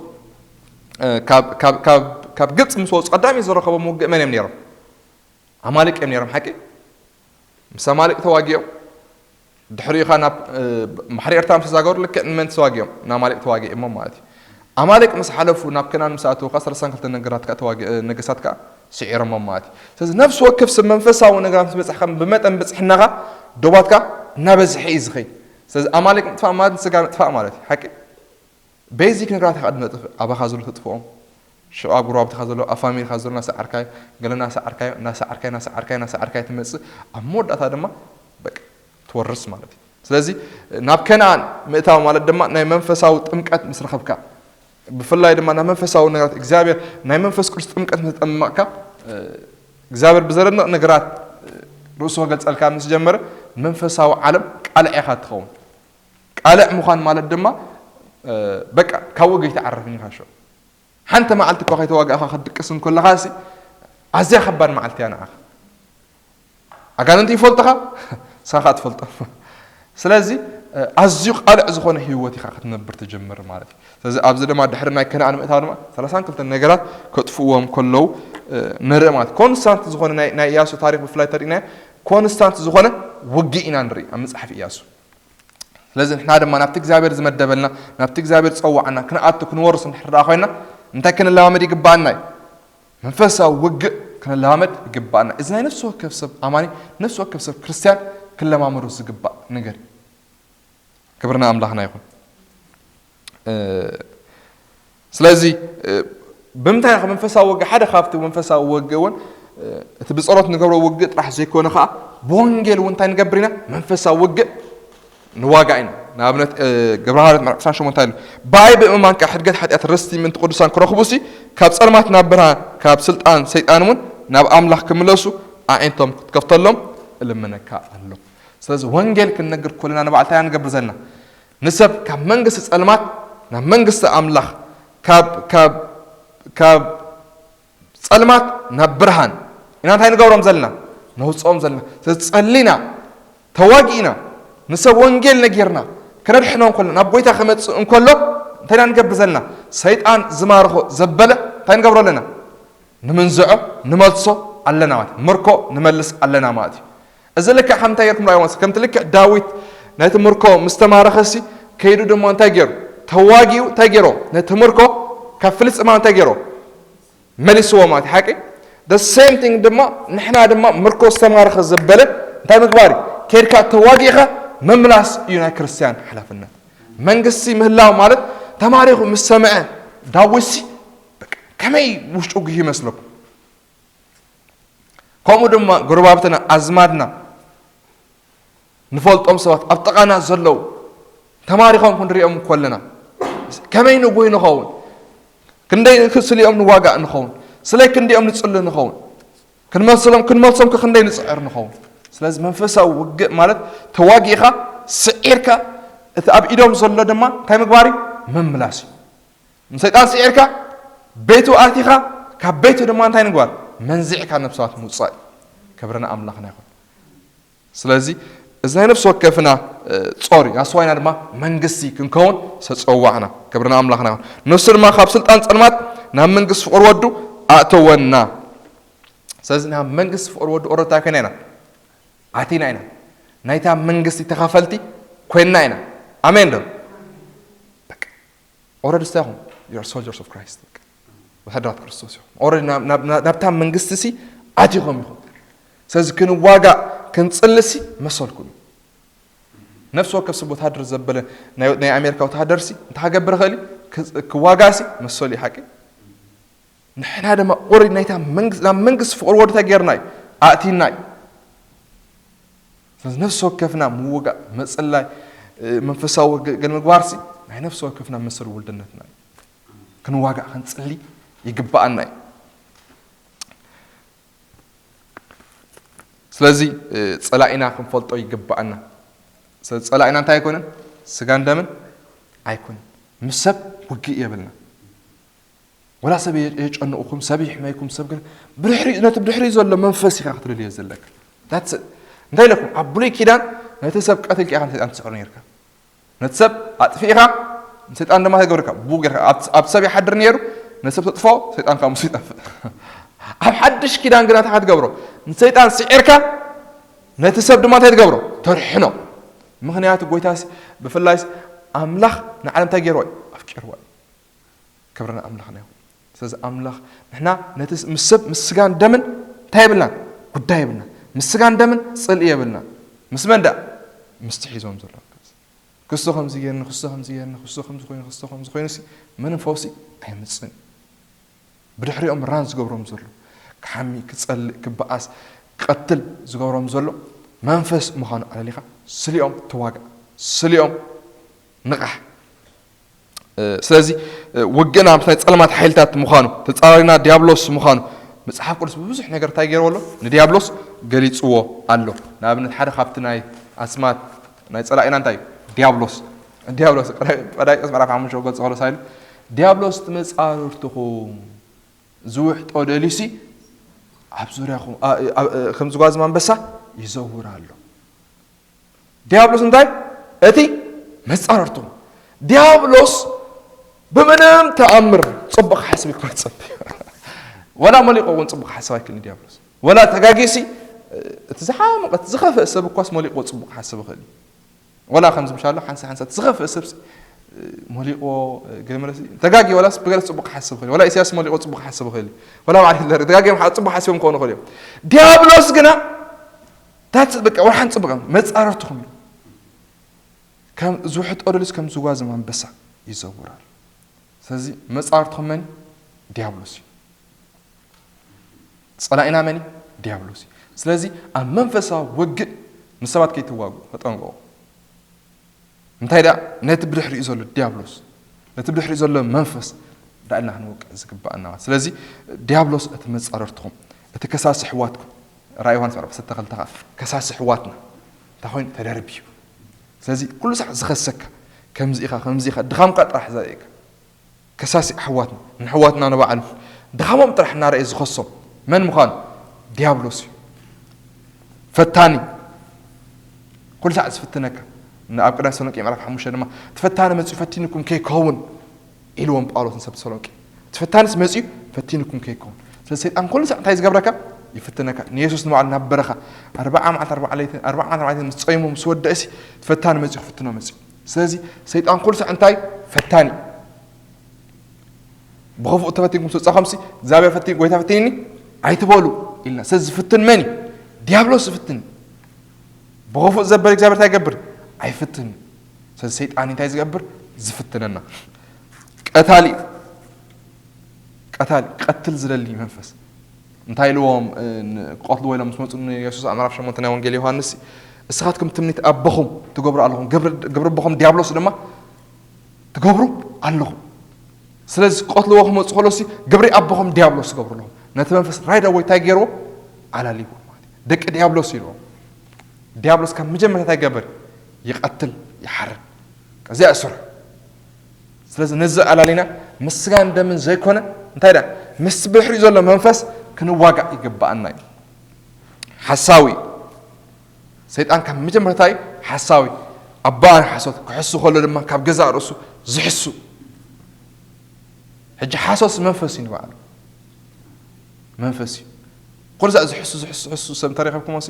እ፣ ካብ- ካብ- ካብ- ካብ ግብፂ ምስ ወፁ ቀዳሚ ዝረኸቦም ውግእ መን እዮም ነይሮም? ኣማሊቅ እዮም ነይሮም። ሓቂ? ምስ ኣማሊቅ ተዋጊኦም ድሕሪኡ ኸዓ ናብ ባሕሪ ኤርትራ ምስ ተዛገሩ ልክዕ ንመን ተዋጊኦም? ንኣማሊቅ ተዋጊኦሞም ማለት እዩ። ኣማሊቅ ምስ ሓለፉ ናብ ከናን ምስ ኣተዉ ኸዓ ሰላሳን ክልተ ነገራት ከኣ ተዋጊ- ነገስታት ከኣ ስዒሮሞም ማለት እዩ። ስለዚ ነፍሲ ወከፍ ሰብ መንፈሳዊ ነገራት ምስ በጻሕካ ብመጠን ብጽሕናኻ ዶባትካ እናበዝሐ እዩ ዝኸይድ። ስለዚ ኣማሊቅ ምጥፋእ ማለት ንስጋ ምጥፋእ ማለት እዩ። ሓቂ? ቤዚክ ነገራት ኢኻ ድነጥፍ ኣባኻ ዘሎ ተጥፍኦም ሽዑ ኣብ ጉርባብትኻ ዘሎ ኣብ ፋሚሊኻ ዘሎ እናሰዓርካዮ ገለ እናሰዓርካዮ እናሰዓርካዮ እናሰዓርካዮ እናሰዓርካዮ ትመፅእ ኣብ መወዳእታ ድማ በቃ ትወርስ ማለት እዩ። ስለዚ ናብ ከነኣን ምእታው ማለት ድማ ናይ መንፈሳዊ ጥምቀት ምስ ረኸብካ ብፍላይ ድማ ናብ መንፈሳዊ ነገራት እግዚኣብሔር ናይ መንፈስ ቅዱስ ጥምቀት ምስ ተጠመቕካ እግዚኣብሔር ብዘደንቕ ነገራት ርእሱ ክገልፀልካ ምስ ጀመረ መንፈሳዊ ዓለም ቃልዕ ኢኻ ትኸውን። ቃልዕ ምዃን ማለት ድማ በቃ ካብ ውግእ ኣይትዓርፍን ኢኻ። ሸው ሓንቲ መዓልቲ እኳ ከይተዋጋእኻ ክትድቅስ እንከለኻ ሲ ኣዝያ ከባድ መዓልቲ እያ ንዓኻ። ኣጋንንቲ ይፈልጥኻ ንስኻ ትፈልጦም። ስለዚ ኣዝዩ ቃልዕ ዝኾነ ህይወት ኢኻ ክትነብር ትጀምር ማለት እዩ። ስለዚ ኣብዚ ድማ ድሕሪ ናይ ከነኣን ምእታው ድማ ሰላሳን ክልተ ነገራት ከጥፍእዎም ከለዉ ንርኢ ማለት ኮንስታንት ዝኾነ ናይ ኢያሱ ታሪክ ብፍላይ ተሪእናዮ ኮንስታንት ዝኾነ ውግእ ኢና ንርኢ ኣብ መፅሓፍ ኢያሱ። ስለዚ ንሕና ድማ ናብቲ እግዚኣብሔር ዝመደበልና ናብቲ እግዚኣብሔር ዝፀዋዓና ክንኣቱ ክንወርስ እንድሕር ደኣ ኮይና እንታይ ክንለማመድ ይግባኣና እዩ? መንፈሳዊ ውግእ ክንለማመድ ይግባኣና። እዚ ናይ ነፍሲ ወከፍ ሰብ ኣማኒ ነፍሲ ወከፍ ሰብ ክርስትያን ክለማመዶ ዝግባእ ነገር እዩ። ክብርና ኣምላኽና ይኹን። ስለዚ ብምንታይ ኸ መንፈሳዊ ውግእ ሓደ ካብቲ መንፈሳዊ ውግእ እውን እቲ ብጸሎት ንገብሮ ውግእ ጥራሕ ዘይኮነ ኸዓ ብወንጌል እውን እንታይ ንገብር ኢና መንፈሳዊ ውግእ ንዋጋ ኢና። ንኣብነት ግብረ ሃዋርያት ምዕራፍ ዕስራን ሸሞንተን እንታይ ኢሉ ብኣይ ብምእማን ከዓ ሕድገት ሓጢኣት ርስቲ ምእንቲ ቅዱሳን ክረኽቡ ሲ ካብ ጸልማት ናብ ብርሃን ካብ ስልጣን ሰይጣን እውን ናብ ኣምላኽ ክምለሱ ኣዒንቶም ክትከፍተሎም እልምነካ ኣሎ። ስለዚ ወንጌል ክንነግር ኮለና ንባዕልታ ኢና ንገብር ዘለና ንሰብ ካብ መንግስቲ ጸልማት ናብ መንግስቲ ኣምላኽ ካብ ካብ ካብ ጸልማት ናብ ብርሃን ኢና እንታይ ንገብሮም ዘለና ነውፅኦም ዘለና። ስለዚ ጸሊና ተዋጊእና ንሰብ ወንጌል ነጊርና ክነድሕኖ እንከሎ ናብ ጎይታ ክመፅእ እንከሎ እንታይ ኢና ንገብር ዘለና? ሰይጣን ዝማርኾ ዘበለ እንታይ ንገብሮ ኣለና? ንምንዝዖ ንመልሶ ኣለና ማለት ምርኮ ንመልስ ኣለና ማለት እዩ። እዚ ልክዕ ከም እንታይ ጌርኩም ርኣይዎ መስ ከምቲ ልክዕ ዳዊት ነቲ ምርኮ ምስ ተማረኸሲ ከይዱ ድማ እንታይ ገይሩ ተዋጊኡ እንታይ ገይሮ ነቲ ምርኮ ካብ ፍልስጥማ እንታይ ገይሮ መሊስዎ ማለት ሓቂ። The same thing ድማ ንሕና ድማ ምርኮ ዝተማረኸ ዘበለ እንታይ ምግባር እዩ? ከይድካ ተዋጊእኻ ምምላስ እዩ ናይ ክርስትያን ሓላፍነት። መንግስቲ ምህላው ማለት ተማሪኹ ምስ ሰምዐ ዳዊትሲ በቃ ከመይ ውሽጡ ጉህ ይመስለኩም? ከምኡ ድማ ጎረባብትና ኣዝማድና ንፈልጦም ሰባት ኣብ ጥቓና ዘለዉ ተማሪኾም ክንሪኦም ከለና ከመይ ንጉህ ንኸውን? ክንደይ ስሊኦም ንዋጋእ ንኸውን? ስለይ ክንዲኦም ንጽሊ ንኸውን? ክንመልስሎም ክንመልሶም ክንደይ ንጽዕር ንኸውን? ስለዚ መንፈሳዊ ውግእ ማለት ተዋጊእኻ ስዒርካ እቲ ኣብ ኢዶም ዘሎ ድማ እንታይ ምግባር እዩ? ምምላስ እዩ። ንሰይጣን ስዒርካ ቤቱ ኣቲኻ ካብ ቤቱ ድማ እንታይ ንግባር? መንዚዕካ ነብሳት ምውፃእ እዩ። ክብርና ኣምላኽና ይኹን። ስለዚ እዚ ናይ ነፍሲ ወከፍና ጾር እዩ ኣስዋይና ድማ መንግስቲ ክንከውን ዝተፀዋዕና ክብርና ኣምላኽና ይኹን። ንሱ ድማ ካብ ስልጣን ፀልማት ናብ መንግስቲ ፍቕሪ ወዱ ኣእተወና። ስለዚ ናብ መንግስቲ ፍቕሪ ወዱ ኦረታ ኮይና ኢና ኣቲና ኢና ናይታ መንግስቲ ተኻፈልቲ ኮይንና ኢና። ኣሜን ዶ? ኦረዲ ስታይ ኢኹም? You're soldiers of Christ። ወታደራት ክርስቶስ ኢኹም። ኦረዲ ናብታ መንግስቲ ሲ ኣቲኹም ኢኹም። ስለዚ ክንዋጋእ ክንፅሊ ሲ መሰልኩም እዩ። ነፍሲ ወከፍ ሰብ ወተሃደር ዘበለ ናይ ኣሜሪካ ወተሃደር ሲ እንታይ ክገብር ይኽእል እዩ? ክዋጋእ ሲ መሰሉ እዩ ሓቂ። ንሕና ድማ ኦረዲ ናይታ ናብ መንግስቲ ፍቕሪ ወድታ ጌርና እዩ ኣእቲና እዩ። ስለዚ ነፍሲ ወከፍና ምውጋእ መፅላይ መንፈሳዊ ገለ ምግባር ሲ ናይ ነፍሲ ወከፍና መሰል ውልድነትና እዩ። ክንዋጋእ ክንፅሊ ይግባኣና እዩ። ስለዚ ጸላኢና ክንፈልጦ ይግባኣና። ስለዚ ጸላኢና እንታይ ኣይኮነን? ስጋን ደምን ኣይኮነን። ምስ ሰብ ውግእ የብልና። ወላ ሰብ የጨንቑኩም፣ ሰብ ይሕመይኩም፣ ሰብ ግን ብድሕሪ ነቲ ብድሕሪ ዘሎ መንፈስ ኢኻ ክትልልዮ ዘለካ። እንታይ ኢለኩም ኣብ ብሉይ ኪዳን ነቲ ሰብ ቀትልካ ኢኻ ንሰይጣን ትስዕሮ ነርካ። ነቲ ሰብ ኣጥፊእኻ ንሰይጣን ድማ ተገብርካ ብኡ ጌርካ ኣብቲ ሰብ ይሓድር ነይሩ። ነቲ ሰብ ተጥፍኦ ሰይጣን ካብ ምስ ይጠፍእ። ኣብ ሓድሽ ኪዳን ግና እንታይ ትገብሮ? ንሰይጣን ስዒርካ ነቲ ሰብ ድማ እንታይ ትገብሮ? ተርሕኖ። ምኽንያቱ ጎይታሲ ብፍላይስ ኣምላኽ ንዓለም እንታይ ገይርዋ እዩ? ኣፍቂርዋ እዩ። ክብሪ ንኣምላኽና ይኹን። ስለዚ ኣምላኽ ንሕና ነቲ ምስ ሰብ ምስ ስጋን ደምን እንታይ የብልናን? ጉዳይ የብልናን። ምስ ስጋን ደምን ጽልኢ የብልናን። ምስ መን ደኣ? ምስቲ ሒዞም ዘሎ። ክሱ ከምዚ ጌርኒ፣ ክሱ ከምዚ ጌርኒ፣ ክሱ ከምዚ ኮይኑ፣ ክሱ ከምዚ ኮይኑ ሲ ምንም ፈውሲ ኣይምጽእን። ብድሕሪኦም ራን ዝገብሮም ዘሎ ክሓሚ፣ ክጸልእ፣ ክበኣስ፣ ክቐትል ዝገብሮም ዘሎ መንፈስ ምዃኑ ኣለሊኻ ስሊኦም ተዋጋእ፣ ስሊኦም ንቓሕ። ስለዚ ውግእና ምስ ናይ ጸልማት ሓይልታት ምዃኑ፣ ተጻራሪና ዲያብሎስ ምዃኑ መጽሓፍ ቅዱስ ብብዙሕ ነገር እንታይ ገይርዎ ኣሎ? ንዲያብሎስ ገሊጽዎ ኣሎ። ንኣብነት ሓደ ካብቲ ናይ ኣስማት ናይ ጸላኢና እንታይ እዩ? ዲያብሎስ። ዲያብሎስ ቀዳይ ጴጥሮስ ምዕራፍ ሓሙሽተ ገጽ ከሎ ሳይሉ ዲያብሎስ ትመጻርርትኹም ዝውሕጦ ደልዩሲ ኣብ ዙርያኹም ከም ዝጓዝም ኣንበሳ ይዘውር ኣሎ። ዲያብሎስ እንታይ? እቲ መጻረርትኹም። ዲያብሎስ ብምንም ተኣምር ጽቡቕ ክሓስብ ይኮን ጸብ። ወላ መሊቑ እውን ጽቡቕ ክሓስብ ኣይክእልን ዲያብሎስ። ወላ ተጋጊሲ እቲ ዝሓመቐ እቲ ዝኸፍአ ሰብ እኳስ መሊቑ ጽቡቕ ክሓስብ ይኽእል እዩ። ወላ ከምዚ ምሻሎ ሓንሳ ሓንሳ እቲ ዝኸፍአ ሰብ መሊቑ ገመለሲ ተጋጊ ወላ ብገለ ጽቡቕ ክሓስብ ይኽእል እዩ። ወላ ኢሳያስ መሊቑ ጽቡቕ ክሓስብ ይኽእል እዩ። ወላ በዓል ሂትለር ተጋጊ ጽቡቕ ሓሲቦም ክኾኑ ይኽእል እዮም። ዲያብሎስ ግና ታት በቃ ወርሓን ጽቡቕ መጻረርትኹም እዩ። ከም ዝውሕጥ ኦደልስ ከም ዝጓዝም ኣንበሳ ይዘውራል። ስለዚ መጻርትኹም መን? ዲያብሎስ እዩ። ጸላኢና መን እዩ? ዲያብሎስ እዩ። ስለዚ ኣብ መንፈሳዊ ውግእ ምስ ሰባት ከይትዋጉ ተጠንቀቑ። እንታይ ደኣ ነቲ ብድሕሪኡ ዘሎ ዲያብሎስ ነቲ ብድሕሪኡ ዘሎ መንፈስ ደኣ ኢልና ክንወቅዕ ዝግባኣና። ስለዚ ዲያብሎስ እቲ መጻረርትኹም እቲ ከሳሲ ሕዋትኩም ራእይ ዮሃንስ ምዕራፍ ዓሰርተ ክልተ ከኣ ከሳሲ ሕዋትና እንታይ ኮይኑ ተደርብዩ። ስለዚ ኩሉ ሳዕ ዝኸሰካ ከምዚ ኢኻ ከምዚ ኢኻ ድኻምካ ጥራሕ ዘርእየካ ከሳሲ ኣሕዋትና ንሕዋትና ንባዕሉ ድኻሞም ጥራሕ እናረእየ ዝኸሶም መን ምዃኑ ዲያብሎስ እዩ። ፈታኒ ኩሉ ሳዕ ዝፍትነካ ኣብ ቅዳይ ተሰሎንቄ ምዕራፍ ሓሙሽተ ድማ እቲ ፈታኒ መፅኡ ፈቲንኩም ከይከውን ኢልዎም ጳውሎስ ንሰብ ተሰሎንቄ። እቲ ፈታንስ መፅኡ ፈቲንኩም ከይከውን። ስለዚ ሰይጣን ኩሉ ሳዕ እንታይ ዝገብረካ? ይፍትነካ። ንየሱስ ንባዕሉ ናብ በረኻ ኣርባዓ መዓልቲ ኣርባዓ ለይቲ ኣርባዓ መዓልቲ ኣርባዓ ለይቲ ምስ ጸይሙ ምስ ወደእሲ እቲ ፈታኒ መፅኡ ክፍትኖ መፅኡ። ስለዚ ሰይጣን ኩሉ ሳዕ እንታይ? ፈታኒ። ብኽፉእ ተፈቲንኩም ስወፃኹምሲ እግዚኣብሔር ፈቲ ጎይታ ፈቲንኒ ኣይትበሉ ኢልና። ስለዚ ዝፍትን መን እዩ? ዲያብሎስ ዝፍትን። ብኽፉእ ዘበለ እግዚኣብሔር እንታይ ይገብር? ኣይፍትን። ስለዚ ሰይጣን እንታይ ዝገብር? ዝፍትነና። ቀታሊ ቀታሊ ቀትል ዝደሊ መንፈስ እንታይ ኢልዎም ክቐትልዎ ኢሎም ምስ መፁ ንየሱስ ኣብ ምዕራፍ ሸሞንተ ናይ ወንጌል ዮሃንስ እስኻትኩም ትምኒት ኣቦኹም ትገብሩ ኣለኹም ግብሪ ኣቦኹም ዲያብሎስ ድማ ትገብሩ ኣለኹም። ስለዚ ክቐትልዎ ክመፁ ከሎሲ ግብሪ ኣቦኹም ዲያብሎስ ትገብሩ ኣለኹም። ነቲ መንፈስ ራይዳ ወይ እንታይ ገይርዎ ኣላሊዎ ማለት እዩ። ደቂ ዲያብሎስ ኢልዎም። ዲያብሎስ ካብ መጀመርታ እንታይ ይገብር? ይቐትል፣ ይሓርድ። እዚኣ እያ ስርሑ። ስለዚ ነዚ ኣላሊና ምስ ስጋን ደምን ዘይኮነ እንታይ ደኣ ምስ ብድሕሪኡ ዘሎ መንፈስ ክንዋጋእ ይግባኣና እዩ። ሓሳዊ ሰይጣን ካብ መጀመርታ እዩ ሓሳዊ። ኣባን ሓሶት ክሕሱ ከሎ ድማ ካብ ገዛእ ርእሱ ዝሕሱ። ሕጂ ሓሶስ መንፈስ እዩ ንባዕሉ መንፈስ እዩ። ኩሉ ሳዕ ዝሕሱ ዝሕሱ ዝሕሱ ሰብ እንተረኸብኩሞ ሲ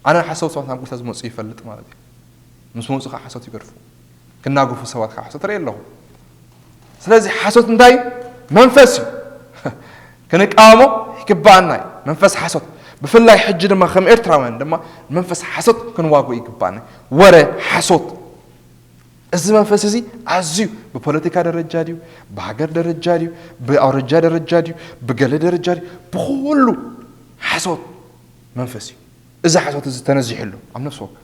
ኣነ ሓሰውቲ ሰባት ናብ ጎይታ ዝመፁ ይፈልጥ ማለት እዩ። ምስ መፁ ከዓ ሓሶት ይገድፉ። ክናገፉ ሰባት ከዓ ሓሶት ርኢ ኣለኹ። ስለዚ ሓሶት እንታይ እዩ? መንፈስ እዩ። ክንቃወሞ ይግባኣና እዩ። መንፈስ ሓሶት ብፍላይ ሕጂ ድማ ከም ኤርትራውያን ድማ መንፈስ ሓሶት ክንዋግኦ ይግባና። ወረ ሓሶት፣ እዚ መንፈስ እዚ ኣዝዩ ብፖለቲካ ደረጃ ድዩ፣ ብሃገር ደረጃ ድዩ፣ ብኣውረጃ ደረጃ ድዩ፣ ብገለ ደረጃ ድዩ፣ ብኩሉ ሓሶት መንፈስ እዩ። እዚ ሓሶት እዚ ተነዚሑ ኣሎ ኣብ ነፍሲ ወከፍ።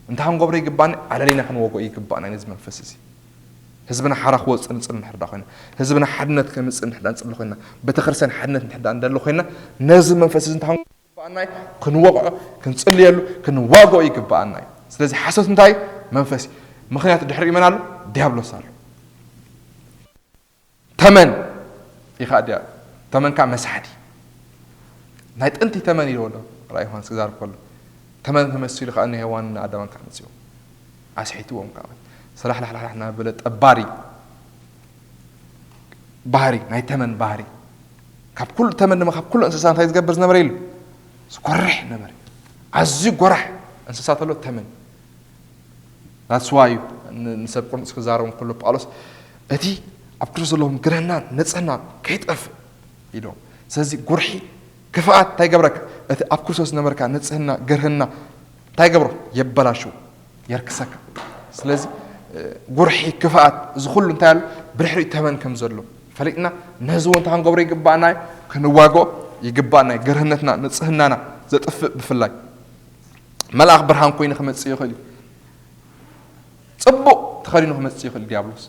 እንታይ ክንገብሮ ይግባና? ኣለሊና ክንወግኦ ይግባና ነዚ መንፈስ እዚ። ህዝብና ሓራ ክወፅእ ንፅሊ እንድሕር ዳ ኮይና፣ ህዝብና ሓድነት ከምፅእ እንድሕር ዳ ንፅሊ ኮይና፣ ቤተክርስትያን ሓድነት እንድሕር ዳ እንደሊ ኮይና፣ ነዚ መንፈስ እዚ እንታይ ይግባኣና እዩ? ክንወቕዖ፣ ክንጽልየሉ፣ ክንዋግኦ ይግባኣና እዩ። ስለዚ ሓሶት እንታይ እዩ? መንፈስ እዩ። ምኽንያቱ ድሕሪኡ መን ኣሎ? ዲያብሎስ ኣሎ። ተመን እዩ ከዓ ድያ-፣ ተመን ከዓ መሳሕቲ። ናይ ጥንቲ ተመን ኢልዎ ኣሎ ራእይ ዮሃንስ ክዛረብ ከሎ። ተመን ተመሲሉ ከዓ ንሄዋን ንኣዳም ከዓ መጺኡ። ኣስሒትዎም ከዓ። ሰላሕላሕላሕ እናበለ ጠባሪ ባህሪ፣ ናይ ተመን ባህሪ። ካብ ኩሉ ተመን ድማ ካብ ኩሉ እንስሳ እንታይ ዝገብር ዝነበረ ኢሉ? ዝጎርሕ ነበረ። ኣዝዩ ጎራሕ እንስሳ ተሎ ተመን። That's why እዩ ን-፣ ንሰብ ቆሮንቶስ ክዛረቦም ከሎ ጳውሎስ፣ "እቲ ኣብ ክርስቶስ ዘለዎም ግርህና ንጽህና ከይጠፍእ" ኢሎም። ስለዚ ጉርሒ ክፍኣት እንታይ ይገብረካ? እቲ ኣብ ክርስቶስ ዝነበርካ ንጽህና፣ ግርህና እንታይ ይገብሮ? የበላሽዎ፣ የርክሰካ። ስለዚ፣ እ፣ ጉርሒ ክፍኣት፣ እዚ ኩሉ እንታይ ኣሎ? ብድሕሪኡ ተመን ከም ዘሎ ፈሊጥና፣ ነዚ እውን እንታይ ክንገብሮ ይግባኣና እዩ? ክንዋግኦ ይግባኣና እዩ። ግርህነትና፣ ንጽህናና ዘጥፍእ ብፍላይ። መልኣኽ ብርሃን ኮይኑ ክመጽእ ይኽእል እዩ። ጽቡቕ ተኸዲኑ ክመጽእ ይኽእል ዲያብሎስ።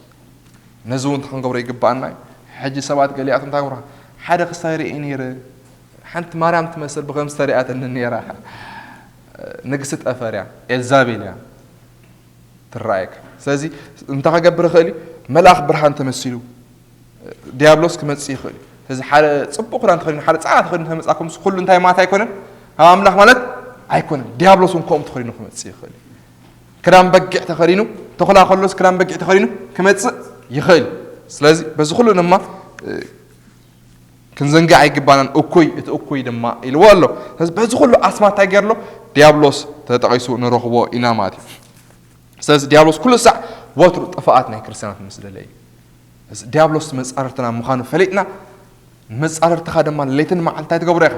ነዚ እውን እንታይ ክንገብሮ ይግባኣና እዩ። ሕጂ ሰባት ገሊኣት እንታይ ክብሉ፣ ሓደ ክሳይ ርእየ ነይረ፣ ሓንቲ ማርያም ትመስል ብኸምዚ ተሪኣትኒ ነይራ። ንግስቲ ጠፈር እያ፣ ኤልዛቤል እያ ትረኣየካ። ስለዚ እንታይ ክገብር ይኽእል እዩ? መልኣኽ ብርሃን ተመሲሉ ዲያብሎስ ክመጽእ ይኽእል እዩ። ስለዚ ሓደ ጽቡቕ ክዳን ተኸዲኑ፣ ሓደ ጻዕዳ ተኸዲኑ ተመጻኩም፣ ኩሉ እንታይ ማለት ኣይኮነን? ካብ ኣምላኽ ማለት ኣይኮነን። ዲያብሎስ እውን ከምኡ ተኸዲኑ ክመጽእ ይኽእል እዩ። ክዳን በጊዕ ተኸዲኑ፣ ተኹላ ከሎስ ክዳን በጊዕ ተኸዲኑ ክመጽእ ይኽእል እዩ። ስለዚ በዚ ኩሉ ድማ፣ እ፣ ክንዘንግዕ ኣይግባናን። እኩይ፣ እቲ እኩይ ድማ ኢልዎ ኣሎ። ስለዚ በዚ ኩሉ ኣስማት እንታይ ገይርሎ? ዲያብሎስ ተጠቒሱ ንረኽቦ ኢና ማለት እዩ። ስለዚ ዲያብሎስ ኩሉ ሳዕ ወትሩ ጥፍኣት ናይ ክርስትያናት ምስ ደለየ እዩ። እዚ ዲያብሎስ መጻርርትና ምዃኑ ፈሊጥና፣ ንመጻርርትኻ ድማ ለይትን መዓልቲ እንታይ ትገብሮ ኢኻ?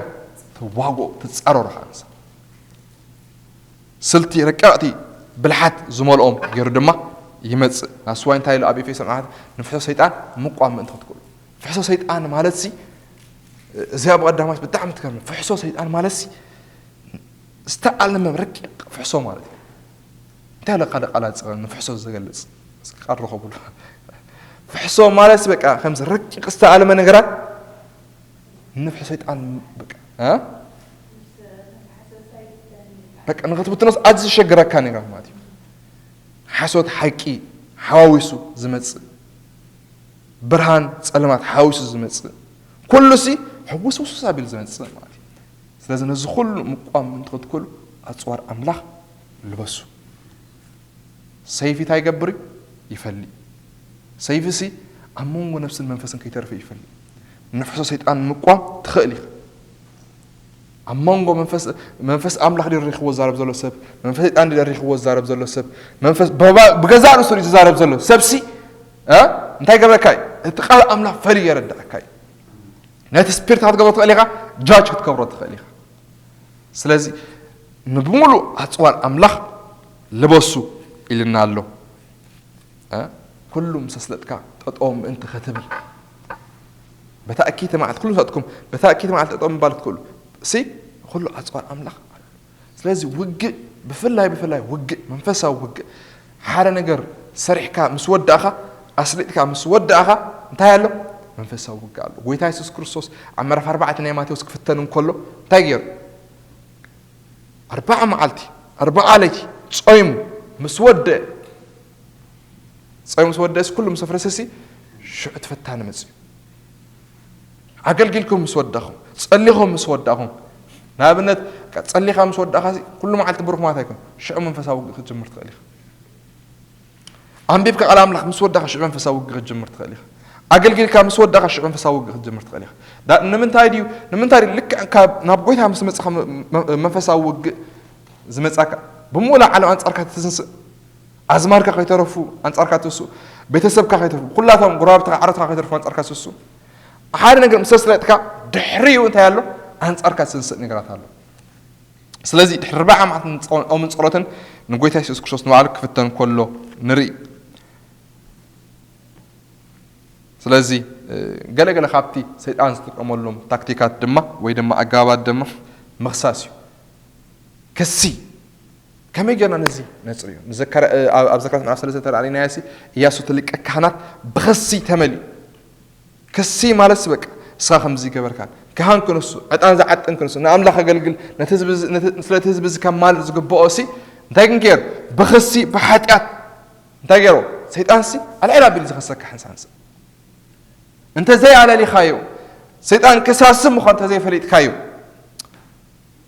ትዋግኦ፣ ትጻረሮ ኢኻ ንሳ። ስልቲ ረቀቕቲ ብልሓት ዝመልኦም ገይሩ ድማ ይመጽእ። ናስዋይ እንታይ ኢሉ ኣብ ኤፌሶን ኣሓት ንፍሕሶ ሰይጣን ምቋም ምእንቲ ክትክእሉ። ፍሕሶ ሰይጣን ማለት ሲ፣ እዚ ኣብ ቀዳማት ብጣዕሚ ትገርም። ፍሕሶ ሰይጣን ማለት ሲ፣ ዝተኣለመ ረቂቕ ፍሕሶ ማለት እዩ። እንታይ ኢለ ካልእ ቃላት ዝቐ-፣ ንፍሕሶ ዝገልጽ? እስኪ ቃል ርኸቡሉ። ፍሕሶ ማለት በቃ ከምዚ ረቂቕ ዝተኣለመ ነገራት ንፍሕሶ ሰይጣን በቃ፣ እ? በቃ ንኽትብትኖስ ኣዝዩ ዝሸግረካ ነገር ማለት እዩ። ሓሶት ሓቂ ሓዋዊሱ ዝመጽእ፣ ብርሃን ጸልማት ሓዊሱ ዝመጽእ፣ ኩሉ ሲ ሕውስውስ ኣቢሉ ዝመጽእ ማለት እዩ። ስለዚ ነዚ ኩሉ ምቋም ምእንቲ ክትክእሉ ኣጽዋር ኣምላኽ ልበሱ። ሰይፊ እንታይ ይገብር እዩ? ይፈሊ። ሰይፊ ሲ ኣብ መንጎ ነፍስን መንፈስን ከይተርፍ ይፈሊ። ንፍሕሶ ሰይጣን ምቋም ትኽእል ኢኻ። ኣብ መንጎ መንፈስ፣ መንፈስ ኣምላኽ ድዩ ደሪኽዎ ዝዛረብ ዘሎ ሰብ? መንፈስ ሰይጣን ድዩ ደሪኽዎ ዝዛረብ ዘሎ ሰብ? መንፈስ፣ ብባ-፣ ብገዛእ ርእሱ ድዩ ዝዛረብ ዘሎ ሰብ ሲ፣ እ? እንታይ ይገብረካ እዩ? እቲ ቃል ኣምላኽ ፈልዩ የረድኣካ እዩ። ነቲ ስፒሪት ክትገብሮ ትኽእል ኢኻ፣ ጃጅ ክትገብሮ ትኽእል ኢኻ። ስለዚ ንብሙሉ ኣጽዋር ኣምላኽ ልበሱ ኢልና ኣሎ። እ? ኩሉ ምስ ኣስለጥካ ጠጠው ምእንቲ ክትብል። በታ እኪይቲ መዓልቲ፣ ኩሉ ንሳትኩም በታ እኪይቲ መዓልቲ ጠጠው ምባል ክትክእሉ። ሲ፣ ኩሉ ኣጽዋር ኣምላኽ ኣሎ። ስለዚ ውግእ፣ ብፍላይ፣ ብፍላይ ውግእ፣ መንፈሳዊ ውግእ፣ ሓደ ነገር ሰሪሕካ ምስ ወዳእኻ፣ ኣስሊጥካ ምስ ወዳእኻ፣ እንታይ ኣሎ? መንፈሳዊ ውግእ ኣሎ። ጎይታ የሱስ ክርስቶስ ኣብ ምዕራፍ ኣርባዕተ ናይ ማቴዎስ ክፍተን እንከሎ፣ እንታይ ገይሩ? ኣርባዓ መዓልቲ፣ ኣርባዓ ለይቲ ጾይሙ ምስ ወደአ፣ ጾይሙ ምስ ወደአስ ኩሉ ምስ ኣፍረሰሲ፣ ሽዑ እቲ ፈታኒ መጺኡ። ኣገልጊልኩም ምስ ወዳእኹም፣ ጸሊኹም ምስ ወዳእኹም፣ ንኣብነት፣ በቃ ጸሊኻ ምስ ወዳእኻሲ፣ ኩሉ መዓልቲ ብሩኽ ማለት ኣይኮን። ሽዑ መንፈሳዊ ውግእ ክትጅምር ትኽእል ኢኻ። ኣንቢብካ ቃል ኣምላኽ ምስ ወዳእኻ፣ ሽዑ መንፈሳዊ ውግእ ክትጅምር ትኽእል ኢኻ። ኣገልጊልካ ምስ ወዳእኻ፣ ሽዑ መንፈሳዊ ውግእ ክትጅምር ትኽእል ኢኻ። ዳ-፣ ንምንታይ ድዩ፣ ንምንታይ ድዩ ልክዕ ካብ፣ ናብ ጎይታ ምስ መጻኻ መ-፣ መ-፣ መንፈሳዊ ውግእ ዝመጻካ? ብምሉእ ዓለም ኣንጻርካ ትትንስእ። ኣዝማድካ ከይተረፉ ኣንጻርካ ትስኡ፣ ቤተሰብካ ከይተርፉ፣ ኩላቶም ጎረባብትኻ ዓረትካ ከይተርፉ ኣንጻርካ ትስኡ። ሓደ ነገር ምስ ኣስለጥካ ድሕሪኡ እንታይ ኣሎ? ኣንጻርካ ዝስንስእ ነገራት ኣሎ። ስለዚ ድሕሪ ኣርብዓ መዓልትን ጾምን ጸሎትን ንጎይታ የሱስ ክርስቶስ ንባዕሉ ክፍተን ከሎ ንርኢ። ስለዚ ገለገለ ካብቲ ሰይጣን ዝጥቀመሎም ታክቲካት ድማ ወይ ድማ ኣገባባት ድማ ምኽሳስ እዩ። ክሲ ከመይ ጌርና ነዚ ነጽርዮ? ኣብ ዘካርያስ ምዕራፍ ሰለስተ ተራእናዮ ሲ ኢያሱ ትልቀ ካህናት ብኽሲ ተመልዩ። ክሲ ማለት በቃ እስኻ ከምዚ ገበርካን ካህን ክንሱ ዕጣን ዝዓጥን ክንሱ ንኣምላኽ ኣገልግል ስለቲ ህዝቢ እዚ ከማልእ ዝግብኦ ሲ እንታይ ግን ገይሩ? ብኽሲ ብሓጢኣት እንታይ ገይሩ? ሰይጣን ሲ ኣልዒል ኣቢሉ ዝኸሰካ ሓንሳንስ እንተ ዘይኣለሊኻዮ፣ ሰይጣን ከሳሲ ምዃን እንተ ዘይፈሊጥካዮ፣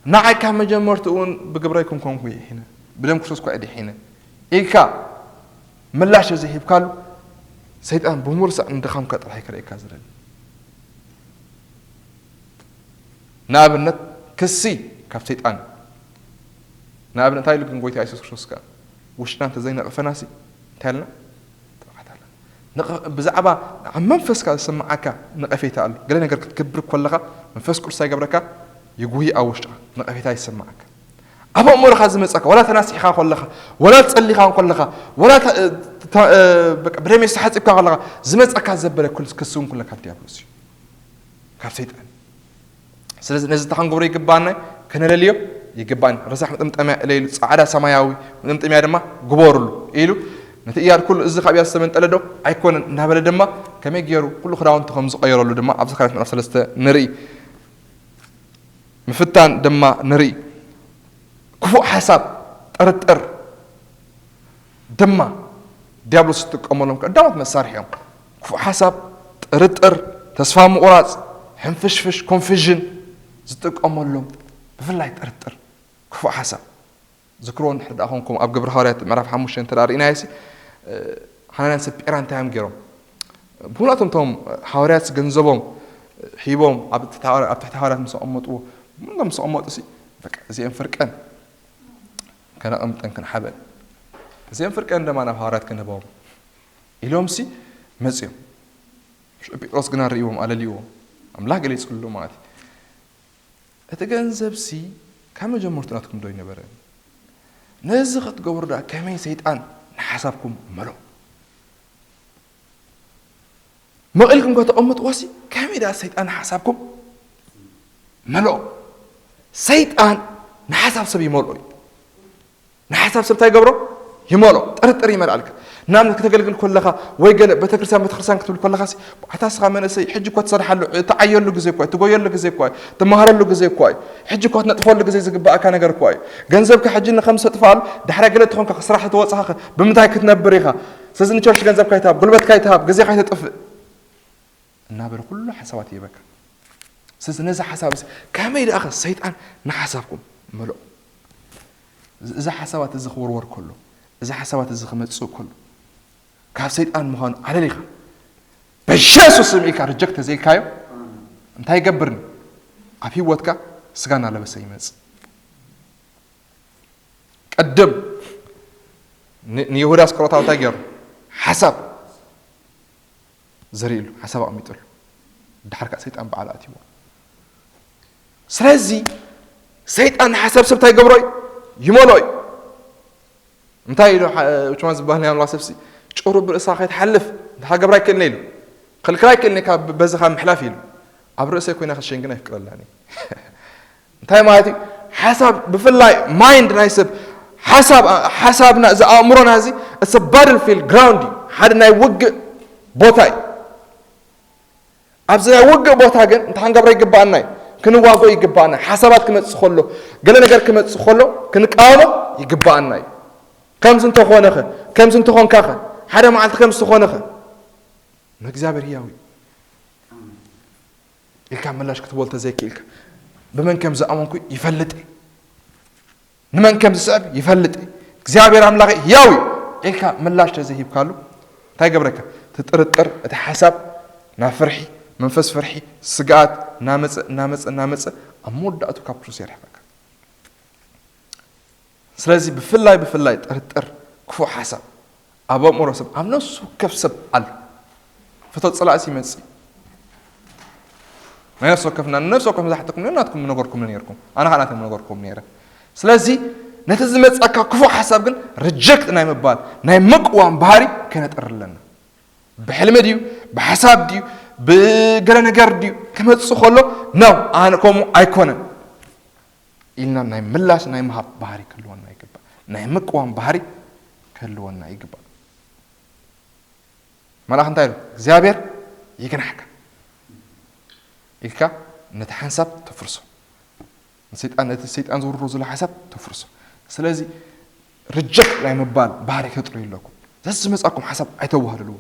ንዓይ ካብ መጀመርትኡ እውን ብግብረይ ክም ኮንኩ ድሒነ፣ ብደም ክርስቶስ እኳ ድሒነ ኢልካ ምላሽ ዘይሂብካሉ፣ ሰይጣን ብምርሳዕ ንድኻምካ ጥራሕ ክርእየካ ዝደሊ። ንኣብነት ክሲ ካብ ሰይጣን። ንኣብነት እንታይ ኢሉ ግን ጎይታ የሱስ ክርስቶስ ከ ውሽጥና እንተዘይነቐፈናሲ እንታይ ኣለና? ጥቕዓት ኣለና። ብዛዕባ ኣብ መንፈስካ ዝስምዓካ ነቐፌታ ኣሎ። ገለ ነገር ክትገብር ከለኻ መንፈስ ቅዱስ ኣይገብረካ ይጉሂ ኣብ ውሽጥኻ ነቐፌታ ይስምዓካ። ኣብ ኣእምሮኻ ዝመጸካ ወላ ተናሲሕኻ ከለኻ ወላ ጸሊኻ ከለኻ ወላ ብደም የሱስ ሓጺብካ ከለኻ ዝመጸካ ዘበለ ክስውን ኩለ ካብ ዲያብሎስ እዩ፣ ካብ ሰይጣን። ስለዚ ነዚ እንታይ ክንገብሮ ይግባና? ከነለልዮ ይግባን። ረሳሕ መጠምጠምያ እለይሉ፣ ጻዕዳ ሰማያዊ መጠምጠምያ ድማ ግበሩሉ ኢሉ ነቲ እያድ ኩሉ እዚ ካብ እያድ ዝተመንጠለ ዶ ኣይኮነን እናበለ ድማ ከመይ ገይሩ ኩሉ ክዳውንቱ ከም ዝቐየረሉ ድማ ኣብ ዘካርያስ ምዕራፍ ሰለስተ ንርኢ። ምፍታን ድማ ንርኢ። ክፉእ ሓሳብ፣ ጥርጥር ድማ ዲያብሎስ ዝጥቀመሎም ቀዳሞት መሳርሒ እዮም። ክፉእ ሓሳብ፣ ጥርጥር፣ ተስፋ ምቑራፅ፣ ሕንፍሽፍሽ፣ ኮንፊዥን ዝጥቀመሎም ብፍላይ ጥርጥር፣ ክፉእ ሓሳብ። ዝክርዎ እንድሕር ደኣ ኮንኩም ኣብ ግብሪ ሃዋርያት ምዕራፍ ሓሙሽተ እንተ ደኣ ርኢናዮ ሲ ሓናንያን ሰጲራ እንታይ እዮም ገይሮም? ብኩላቶም እቶም ሃዋርያት ገንዘቦም ሂቦም ኣብ ትሕቲ ሃዋርያት ምስ ኣቐመጥዎ፣ ምንቶም ምስ ኣቐመጡ ሲ በቃ እዚኦም ፍርቀን ከነቐምጠን ክንሓበን እዚኦም ፍርቀን ደማ ናብ ሃዋርያት ክንህቦም ኢሎም ሲ መጽዮም። ሽዑ ጴጥሮስ ግና ርእይዎም ኣለልይዎም ኣምላኽ ገሊጹሉ ማለት እዩ። እቲ ገንዘብ ሲ ካብ መጀመርቱ ናትኩም ዶ ኣይነበረን? ነዚ ክትገብሩ ደኣ ከመይ ሰይጣን ንሓሳብኩም መሎ? መቒልኩም ከተቐምጥዎ ሲ ከመይ ደኣ ሰይጣን ንሓሳብኩም መሎ? ሰይጣን ንሓሳብ ሰብ ይመልኦ እዩ። ንሓሳብ ሰብ እንታይ ይገብሮ? ይመልኦ። ጥርጥር ይመልኣልካ። ንኣብነት ክተገልግል ከለኻ ወይ ገለ ቤተክርስትያን ቤተክርስትያን ክትብል ከለኻ ሲ ኣታ ስኻ መንእሰይ ሕጂ እኳ ትሰርሓሉ ትዓየሉ ግዜ እኳ እዩ፣ ትጎየሉ ግዜ እኳ እዩ፣ ትመሃረሉ ግዜ እኳ እዩ፣ ሕጂ እኳ ትነጥፈሉ ግዜ ዝግባኣካ ነገር እኳ እዩ። ገንዘብካ ሕጂ ንኸም ሰጥፋሉ ዳሕራይ ገለ ትኾንካ ስራሕ ተወፅኻ ኸ ብምንታይ ክትነብር ኢኻ? ስለዚ ንቸርች ገንዘብካ ይትሃብ፣ ጉልበትካ ይትሃብ፣ ግዜኻ ይተጥፍእ እናበለ ኩሉ ሓሳባት ይህበካ። ስለዚ ነዚ ሓሳብ እዚ ከመይ ደኣ ኸ ሰይጣን ንሓሳብኩም መልኦ? እዚ ሓሳባት እዚ ክወርወር ከሎ፣ እዚ ሓሳባት እዚ ክመጽእ ከሎ ካብ ሰይጣን ምዃኑ ኣለሊኻ በየሱስ ስም ኢልካ ሪጀክት ተዘይልካዮ እንታይ ይገብርኒ? ኣብ ህይወትካ ስጋ እናለበሰ ይመጽእ። ቅድም ን- ንይሁዳ ኣስቆሮታዊ እንታይ ገይሩ? ሓሳብ ዘሪእሉ፣ ሓሳብ ኣቕሚጥሉ፣ ድሓር ከዓ ሰይጣን በዓል ኣትይዎ። ስለዚ ሰይጣን ንሓሳብ ሰብ እንታይ ይገብሮ እዩ? ይመልኦ እዩ። እንታይ ኢሉ ቹማ ዝበሃል ናይ ኣምላኽ ሰብሲ ጭሩ ብርእሳ ከይትሓልፍ እንድሓ ገብራ ኣይክእልን ኢሉ፣ ክልክል ኣይክእልን ካብ በዚ ካብ ምሕላፍ ኢሉ ኣብ ርእሰይ ኮይና ክትሸንግን ኣይፍቅረላን እዩ። እንታይ ማለት እዩ? ሓሳብ ብፍላይ ማይንድ ናይ ሰብ ሓሳብ ሓሳብና እዚ ኣእምሮና እዚ it's a battlefield ground እዩ። ሓደ ናይ ውግእ ቦታ እዩ። ኣብዚ ናይ ውግእ ቦታ ግን እንታይ ክንገብሮ ይግባኣና እዩ? ክንዋግኦ ይግባኣና። ሓሳባት ክመጽእ ከሎ ገለ ነገር ክመጽእ ከሎ ክንቃወሞ ይግባኣና እዩ። ከምዚ እንተኾነኸ ከምዚ እንተኾንካኸ ሓደ መዓልቲ ከምዚ ተኾነኸ ንእግዚኣብሔር ህያው እዩ ኢልካ ምላሽ ክትቦል ተዘይክኢልካ ብመን ከም ዝኣመንኩ ይፈልጥ እየ። ንመን ከም ዝስዕብ ይፈልጥ እየ። እግዚኣብሔር ኣምላኸ ህያው እዩ ኢልካ ምላሽ ተዘይሂብካሉ እንታይ ገብረካ? እቲ ጥርጥር እቲ ሓሳብ ናብ ፍርሒ መንፈስ ፍርሒ ስግኣት እናመፀ እናመፀ እናመፀ ኣብ መወዳእቱ ካብ ክርስቶስ የርሕቀካ። ስለዚ ብፍላይ ብፍላይ ጥርጥር ክፉእ ሓሳብ ኣብ ኣእምሮ ሰብ ኣብ ነፍሲ ወከፍ ሰብ ኣሎ። ፍቶ ፅላእሲ ይመፅእ ናይ ነፍሲ ወከፍና ንነፍሲ ወከፍ ዝሓተኩም ነርኩም ምነገርኩም ነርኩም ኣነ ከዓ ናተይ ምነገርኩም ነረ። ስለዚ ነቲ ዝመጻካ ክፉእ ሓሳብ ግን ሪጀክት ናይ ምባል ናይ ምቅዋም ባህሪ ከነጥሪ ኣለና። ብሕልሚ ድዩ፣ ብሓሳብ ድዩ፣ ብገለ ነገር ድዩ ክመጽእ ከሎ፣ ነው ኣነ ከምኡ ኣይኮነን ኢልና ናይ ምላሽ ናይ ምሃብ ባህሪ ክህልወና ይግባእ። ናይ ምቅዋም ባህሪ ክህልወና ይግባእ። መልኣኽ እንታይ ኢሉ? እግዚኣብሔር ይግናሕካ ኢልካ ነቲ ሓንሳብ ተፍርሶ። ንሰይጣን፣ ነቲ ሰይጣን ዝውርሮ ዘሎ ሓሳብ ተፍርሶ። ስለዚ ሪጀክት ናይ ምባል ባህሪ ክትጥርዩ ኣለኩም። ዘዝመጻኩም ሓሳብ ኣይተዋህልልዎ።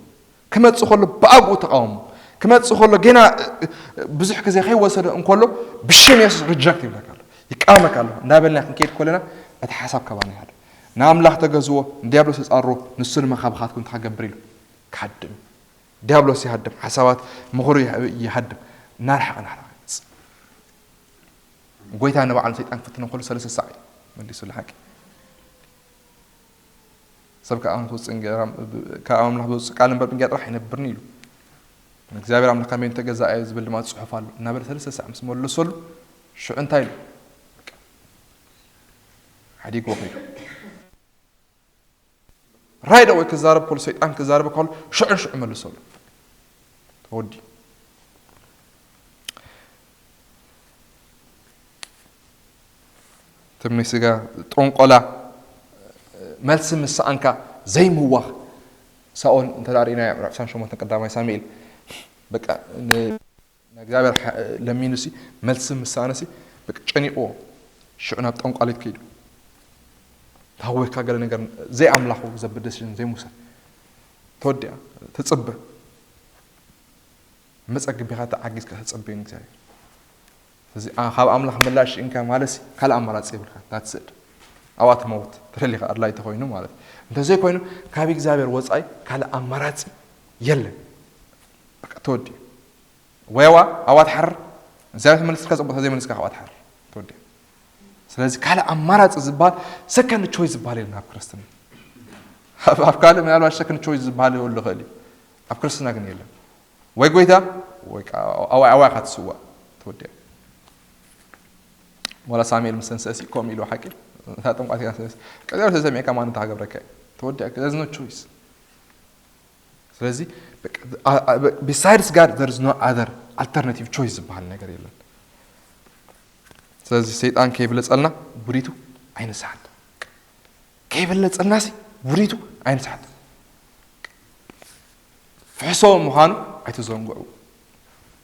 ክመጽእ ከሎ ብኣግኡ ተቃወሙ። ክመጽእ ከሎ ጌና ብዙሕ ግዜ ከይወሰደ እንከሎ ብሽም የሱስ ሪጀክት ይብለካ ኣሎ፣ ይቃወመካ ኣሎ እንዳበልና ክንከይድ ከለና እቲ ሓሳብ ካባና ይሃድም። ንኣምላኽ ተገዝዎ፣ ንዲያብሎስ ተጻርዎ፣ ንሱ ድማ ካባኻትኩም እንታይ ክገብር ኢሉ ክሃድም። ዲያብሎስ ይሃድም፣ ሓሳባት ምኽሩ ይሃ- ይሃድም። እናርሓቐ እናርሓቐ ይመጽእ። ጎይታ ንባዕሉ ሰይጣን ክፍትኖ ከሎ ሰለስተ ሳዕ እዩ መሊሱ። ሓቂ ሰብ ካብ ኣምላኽ ዝወፅእ እንጌራ ካብ ኣምላኽ ዝወፅእ ቃል እምበር ብእንጌራ ጥራሕ ኣይነብርን ኢሉ። እግዚኣብሔር ኣምላኽ ከመይ እንተገዛእ እየ ዝብል ድማ ፅሑፍ ኣሎ እናበለ ሰለስተ ሳዕ ምስ መለሰሉ ሽዑ እንታይ ኢሉ? ሓዲግዎ ከይዱ። ራይደ ወይ ክዛረብ ከሎ ሰይጣን ክዛረብ ከሎ ሽዑ ሽዑ መልሰሉ። ተወዲ ትምኒ ስጋ ጠንቆላ መልሲ ምስ ሰኣንካ ዘይምዋኽ ሳኦል እንተ ደኣ ርኢናዮ ምዕራፍ ዕስራን ሸሞንተን ቀዳማይ ሳሙኤል በቃ ን- ንእግዚኣብሔር ሓ- ለሚኑ ሲ መልሲ ምስ ሰኣነ ሲ በቃ ጨኒቕዎ ሽዑ ናብ ጠንቋሊት ከይዱ ተሃወካ ገለ ነገር ዘይኣምላኹ ዘብል ደሲሽን ዘይሙሰ ተወዲኣ ትጽበ መጸግቢኻ ተዓጊዝካ ተጸበዩ ንእግዚኣብሔር ስለዚ ኣ- ካብ ኣምላኽ ምላሽ እንካ ማለት ካልእ ኣማራጺ የብልካ that's it ኣብኣ ትመውት ተደሊኻ ኣድላይ ተኾይኑ ማለት እንተዘይኮይኑ ካብ እግዚኣብሔር ወጻኢ ካልእ ኣማራጺ የለን በቃ ተወዲኡ ወይ ኣዋ ኣብኣ ትሓርር እግዚኣብሔር መልስካ ጽቡቅ ዘይመልስካ ካብኣ ትሓርር ተወዲኡ ስለዚ ካልእ ኣማራጺ ዝበሃል ሰከንድ ቾይስ ዝበሃል የለን ኣብ ክርስትና ኣብ ካልእ ምናልባት ሰከንድ ቾይስ ዝበሃል ይህሉ ይኽእል እዩ ኣብ ክርስትና ግን የለን ወይ ጎይታ ወይ ኣዋይ ኣዋይ ካትስዋ ተወዲያ ዋላ ሳሙኤል ምስ ተንሰእሲ ከም ኢሉ ሓቂ እታ ጠንቋት ቀዚያ ተሰሚዕካ ማን ተሃገብረካ ተወዲያ there's no choice ስለዚ besides God there is no other alternative choice ዝበሃል ነገር የለን ስለዚ ሰይጣን ከይብለጸልና ውዲቱ ኣይንስሓት ከይበለጸልናሲ ውሪቱ ኣይንስሓት ፍሕሶ ምዃኑ ኣይትዘንግዑ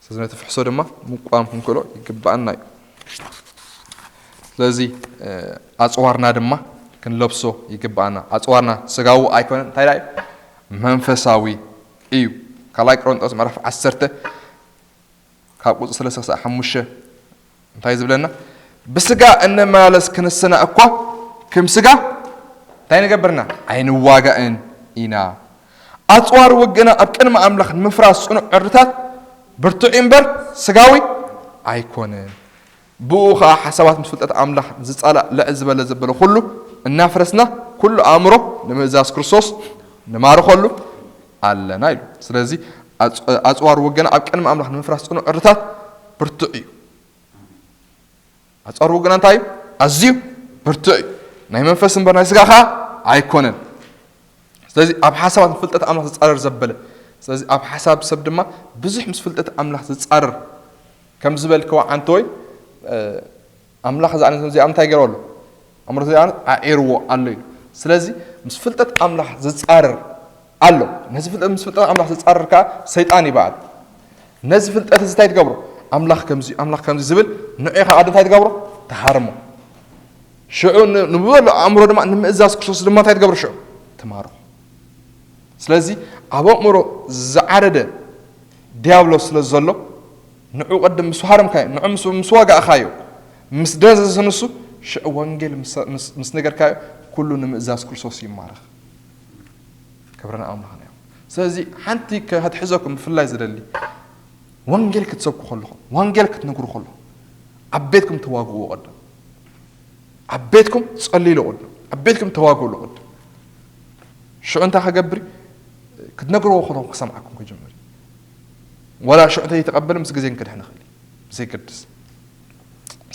ስለዚ ነቲ ፍሕሶ ድማ ምቋም ክንክእሎ ይግባኣና እዩ ስለዚ ኣፅዋርና ድማ ክንለብሶ ይግባኣና ኣፅዋርና ስጋዊ ኣይኮነን እንታይ ዳ መንፈሳዊ እዩ ካልኣይ ቆሮንጦስ ምዕራፍ ዓሰርተ ካብ ቁፅሪ ሰለስተ ክሳብ ሓሙሽተ እንታይ ዝብለና ብስጋ እንመላለስ ክንስና እኳ ክም ስጋ እንታይ ንገብርና ኣይንዋጋእን ኢና ኣፅዋር ውግእና ኣብ ቅድሚ ኣምላኽ ንምፍራስ ፅኑዕ ዕርድታት ብርቱዕ እምበር ስጋዊ ኣይኮነን ብኡ ከዓ ሓሳባት ምስ ፍልጠት ኣምላኽ ዝፃላእ ልዕል ዝበለ ዘበለ ኩሉ እናፍረስና ኩሉ ኣእምሮ ንምእዛዝ ክርስቶስ ንማርኸሉ ኣለና ኢሉ ስለዚ ኣፅዋር ውግእና ኣብ ቅድሚ ኣምላኽ ንምፍራስ ፅኑዕ ዕርድታት ብርቱዕ እዩ ኣፅዋር ውግእና እንታይ እዩ ኣዝዩ ብርቱዕ እዩ ናይ መንፈስ እምበር ናይ ስጋ ከዓ ኣይኮነን ስለዚ ኣብ ሓሳባት ፍልጠት ኣምላኽ ዝፃረር ዘበለ ስለዚ ኣብ ሓሳብ ሰብ ድማ ብዙሕ ምስ ፍልጠት ኣምላኽ ዝፃረር ከም ዝበልክዋ ዓንተወይ ኣምላኽ እዛ ነዚኣ እንታይ ገይሩ ኣሎ ኣምሮ እዚኣ ኣዒርዎ ኣሎ ኢሉ ስለዚ ምስ ፍልጠት ኣምላኽ ዝፃረር ኣሎ ነዚ ፍልጠት ምስ ፍልጠት ኣምላኽ ዝፃረር ከዓ ሰይጣን ይበሃል ነዚ ፍልጠት እዚ እንታይ ትገብሮ ኣምላኽ ከምዚ ኣምላኽ ከምዚ ዝብል ንዑ ኢኻ ኣደ እንታይ ትገብሮ ትሃርሞ ሽዑ ንብበሎ ኣእምሮ ድማ ንምእዛዝ ክርስቶስ ድማ እንታይ ትገብሮ ሽዑ ትማርኾ ስለዚ ኣብ ኣእምሮ ዝዓረደ ዲያብሎስ ስለ ዘሎ ንዑ ቅድም ምስ ሃረምካዮ ንዑ ምስ ወጋእኻዮ ምስ ደንዘዘ ንሱ ሽዑ ወንጌል ምስ ነገርካዮ ኩሉ ንምእዛዝ ክርስቶስ ይማረኽ ክብርና ኣምላኽና እዮም ስለዚ ሓንቲ ከትሕዘኩም ብፍላይ ዝደሊ ወንጌል ክትሰብኩ ከለኹም ወንጌል ክትነግሩ ከለኹም ኣብ ቤትኩም ተዋግእዎ ቅድም ኣብ ቤትኩም ጸልይሉ ቅድም ኣብ ቤትኩም ተዋግእሉ ቅድም ሽዑ እንታይ ከገብር ክትነግርዎ ከለኹም ክሰምዓኩም ክጅምር ወላ ሽዑ ተይተቐበለ ምስ ግዜ ክንክድሕ ንኽእል ብዘይገድስ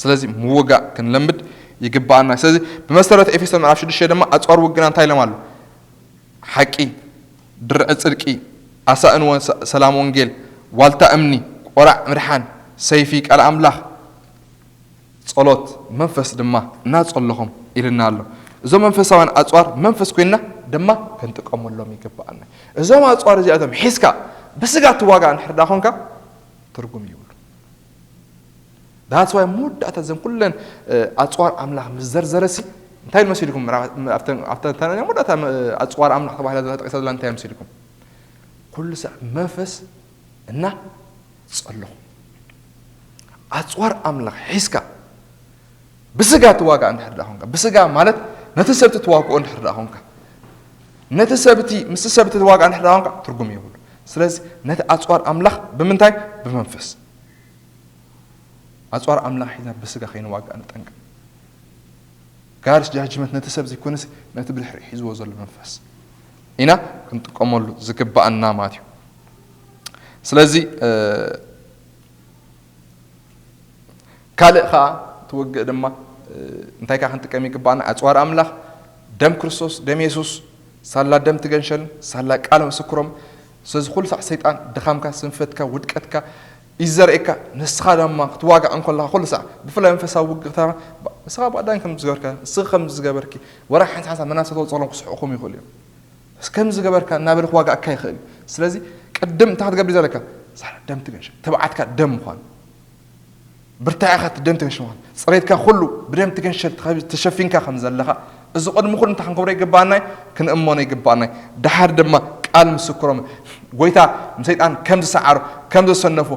ስለዚ ምውጋእ ክንለምድ ይግባኣና። ስለዚ ብመሰረት ኤፌሶን ምዕራፍ ሽዱሽተ ድማ ኣፅዋር ውግና እንታይ ኢሎም ኣሎ? ሓቂ፣ ድርዒ ፅድቂ፣ ኣሳእንወ ሰ-፣ ሰላም ወንጌል፣ ዋልታ እምኒ፣ ቆራዕ ምድሓን፣ ሰይፊ ቃል ኣምላኽ፣ ጸሎት፣ መንፈስ ድማ እናጸለኹም ኢልና ኣሎ። እዞም መንፈሳውያን ኣጽዋር መንፈስ ኮይንና ድማ ክንጥቀመሎም ይግባኣና። እዞም ኣጽዋር እዚኣቶም ሒዝካ ብስጋ ትዋጋእ እንድሕር ደኣ ኾንካ ትርጉም ይብሉ። That's why መወዳእታ እዘን ኩለን፣ እ፣ ኣጽዋር ኣምላኽ ምስ ዘርዘረሲ እንታይ ኢሉ መሲልኩም? ምዕራፍ፣ ኣብተን፣ ኣብተን፣ ኣብተን መወዳእታ፣ እ፣ ኣጽዋር ኣምላኽ ተባሂላ ዘላ ተጠቂሳ ዘላ እንታይ መሲልኩም? ኩሉ ሳዕ መንፈስ እና ጸለኹ። ኣጽዋር ኣምላኽ ሒዝካ ብስጋ ትዋጋእ እንድሕር ደኣ ኾንካ፣ ብስጋ ማለት ነቲ ሰብቲ ትዋግኦ እንድሕር ደኣ ኾንካ፣ ነቲ ሰብቲ፣ ምስቲ ሰብቲ ትዋጋእ እንድሕር ደኣ ኾንካ ትርጉም የብሉ። ስለዚ ነቲ ኣጽዋር ኣምላኽ ብምንታይ? ብመንፈስ። ኣጽዋር ኣምላኽ ሒዝና ብስጋ ከይንዋጋእ ንጠንቀቕ። God's judgment ነቲ ሰብ ዘይኮነስ ነቲ ብድሕሪ ሒዝዎ ዘሎ መንፈስ ኢና ክንጥቀመሉ ዝግባኣና ማለት እዩ። ስለዚ፣ እ፣ ካልእ ኸኣ ትውግእ ድማ፣ እ፣ እንታይ ከኣ ክንጥቀም ይግባኣና? ኣጽዋር ኣምላኽ፣ ደም ክርስቶስ፣ ደም የሱስ፣ ሳላ ደም ትገንሸልን ሳላ ቃል ምስክሮም። ስለዚ ኩሉ ሳዕ ሰይጣን ድኻምካ፣ ስንፈትካ፣ ውድቀትካ እዩ ዘርእየካ። ንስኻ ድማ ክትዋጋእ እንከለኻ ኩሉ ሳዕ ብፍላይ መንፈሳዊ ውግእታ ንስኻ ባዕዳን ከም ዝገበርካ፣ ንስኺ ከም ዝገበርኪ፣ ወላ ሓንሳ ሓንሳ መናሰ ተወጽኦሎም ክስሕቑኹም ይኽእሉ እዮም። እስከ ከምዚ ገበርካ እናበለ ክዋጋእካ ይኽእል እዩ። ስለዚ ቅድም እንታይ ክትገብር እዩ ዘለካ? ሳላ ደም ትገንሸል፣ ትብዓትካ ደም ምዃኑ፣ ብርታዕኻ እቲ ደም ትገንሸል ምዃኑ፣ ጽሬትካ ኩሉ ብደም ትገንሸል ተኸቢ-፣ ተሸፊንካ ከም ዘለኻ፣ እዚ ቅድሚ ኩሉ እንታይ ክንገብሮ ይግባኣና እዩ? ክንእመኖ ይግባኣና እዩ። ደሓር ድማ ቃል ምስክሮም፣ ጎይታ ንሰይጣን ከም ዝሰዓሮ፣ ከም ዘሰነፎ፣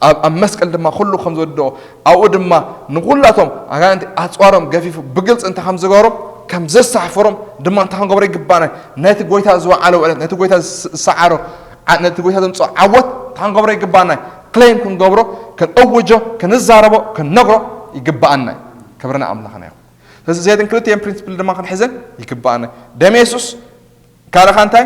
ኣብ፣ ኣብ መስቀል ድማ ኩሉ ከም ዝወደኦ፣ ኣብኡ ድማ ንኹላቶም ኣጋንንቲ ኣጽዋሮም ገፊፉ ብግልጺ እንታይ ከም ዝገበሮም፣ ከም ዘሳሕፈሮም ድማ እንታይ ክንገብሮ ይግባና? ነቲ ጎይታ ዝወዓሎ ውዕለት፣ ነቲ ጎይታ ዝስ-፣ ዝሰዓሮ ዓ-፣ ነቲ ጎይታ ዘምጽኦ ዓወት እንታይ ክንገብሮ ይግባና? ክሌም ክንገብሮ፣ ክንእውጆ፣ ክንዛረቦ፣ ክንነግሮ ይግባኣና እዩ። ክብሪ ንኣምላኽና ይኹን። ስለዚ እዚኣተን ክልቲኤን ፕሪንሲፕል ድማ ክንሕዘን ይግባኣና። ደም የሱስ ካልእኻ እንታይ?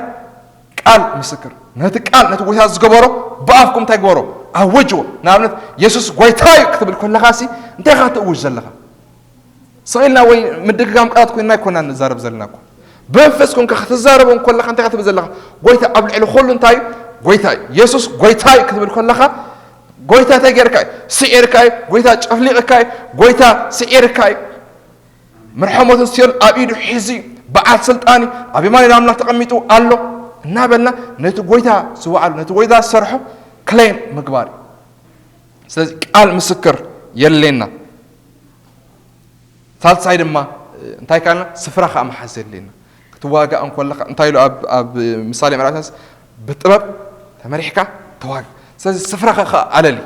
ቃል ምስክር። ነቲ ቃል፣ ነቲ ጎይታ ዝገበሮ ብኣፍኩም እንታይ ግበሮ? ኣውጅዎ። ንኣብነት፣ የሱስ ጎይታ እዩ ክትብል ከለኻሲ እንታይ ኢኻ ትእውጅ ዘለኻ? ስቕ ኢልና ወይ ምድግጋም ቃላት ኮይንና ኣይኮናን ንዛረብ ዘለና እኮ። ብመንፈስ ኮንካ ክትዛረቦ እንከለኻ እንታይ ኢኻ ትብል ዘለኻ? ጎይታ ኣብ ልዕሊ ኩሉ እንታይ እዩ? ጎይታ እዩ። የሱስ ጎይታ እዩ ክትብል ከለኻ፣ ጎይታ እንታይ ጌርካ እዩ? ስዒርካ እዩ። ጎይታ ጨፍሊቕካ እዩ። ጎይታ ስዒርካ እዩ። ምርሖ ሞትን ሲኦል ኣብ ኢዱ ሒዙ እዩ። በዓል ስልጣን እዩ። ኣብ የማን ኢድ ኣምላኽ ተቐሚጡ ኣሎ እናበልና ነቲ ጎይታ ዝወዓሉ፣ ነቲ ጎይታ ዝሰርሖ ክሌም ምግባር እዩ። ስለዚ ቃል ምስክር የድልየና። ሳልሳይ ድማ እንታይ ካልና? ስፍራ ከኣ መሓዝ የድልየና። ክትዋጋእ እንከለኻ እንታይ ኢሉ ኣብ፣ ኣብ ምሳሌ ምዕራፍ ሰለስተ? ብጥበብ ተመሪሕካ ተዋጋእ። ስለዚ ስፍራኻ ከኣ ኣለሊ።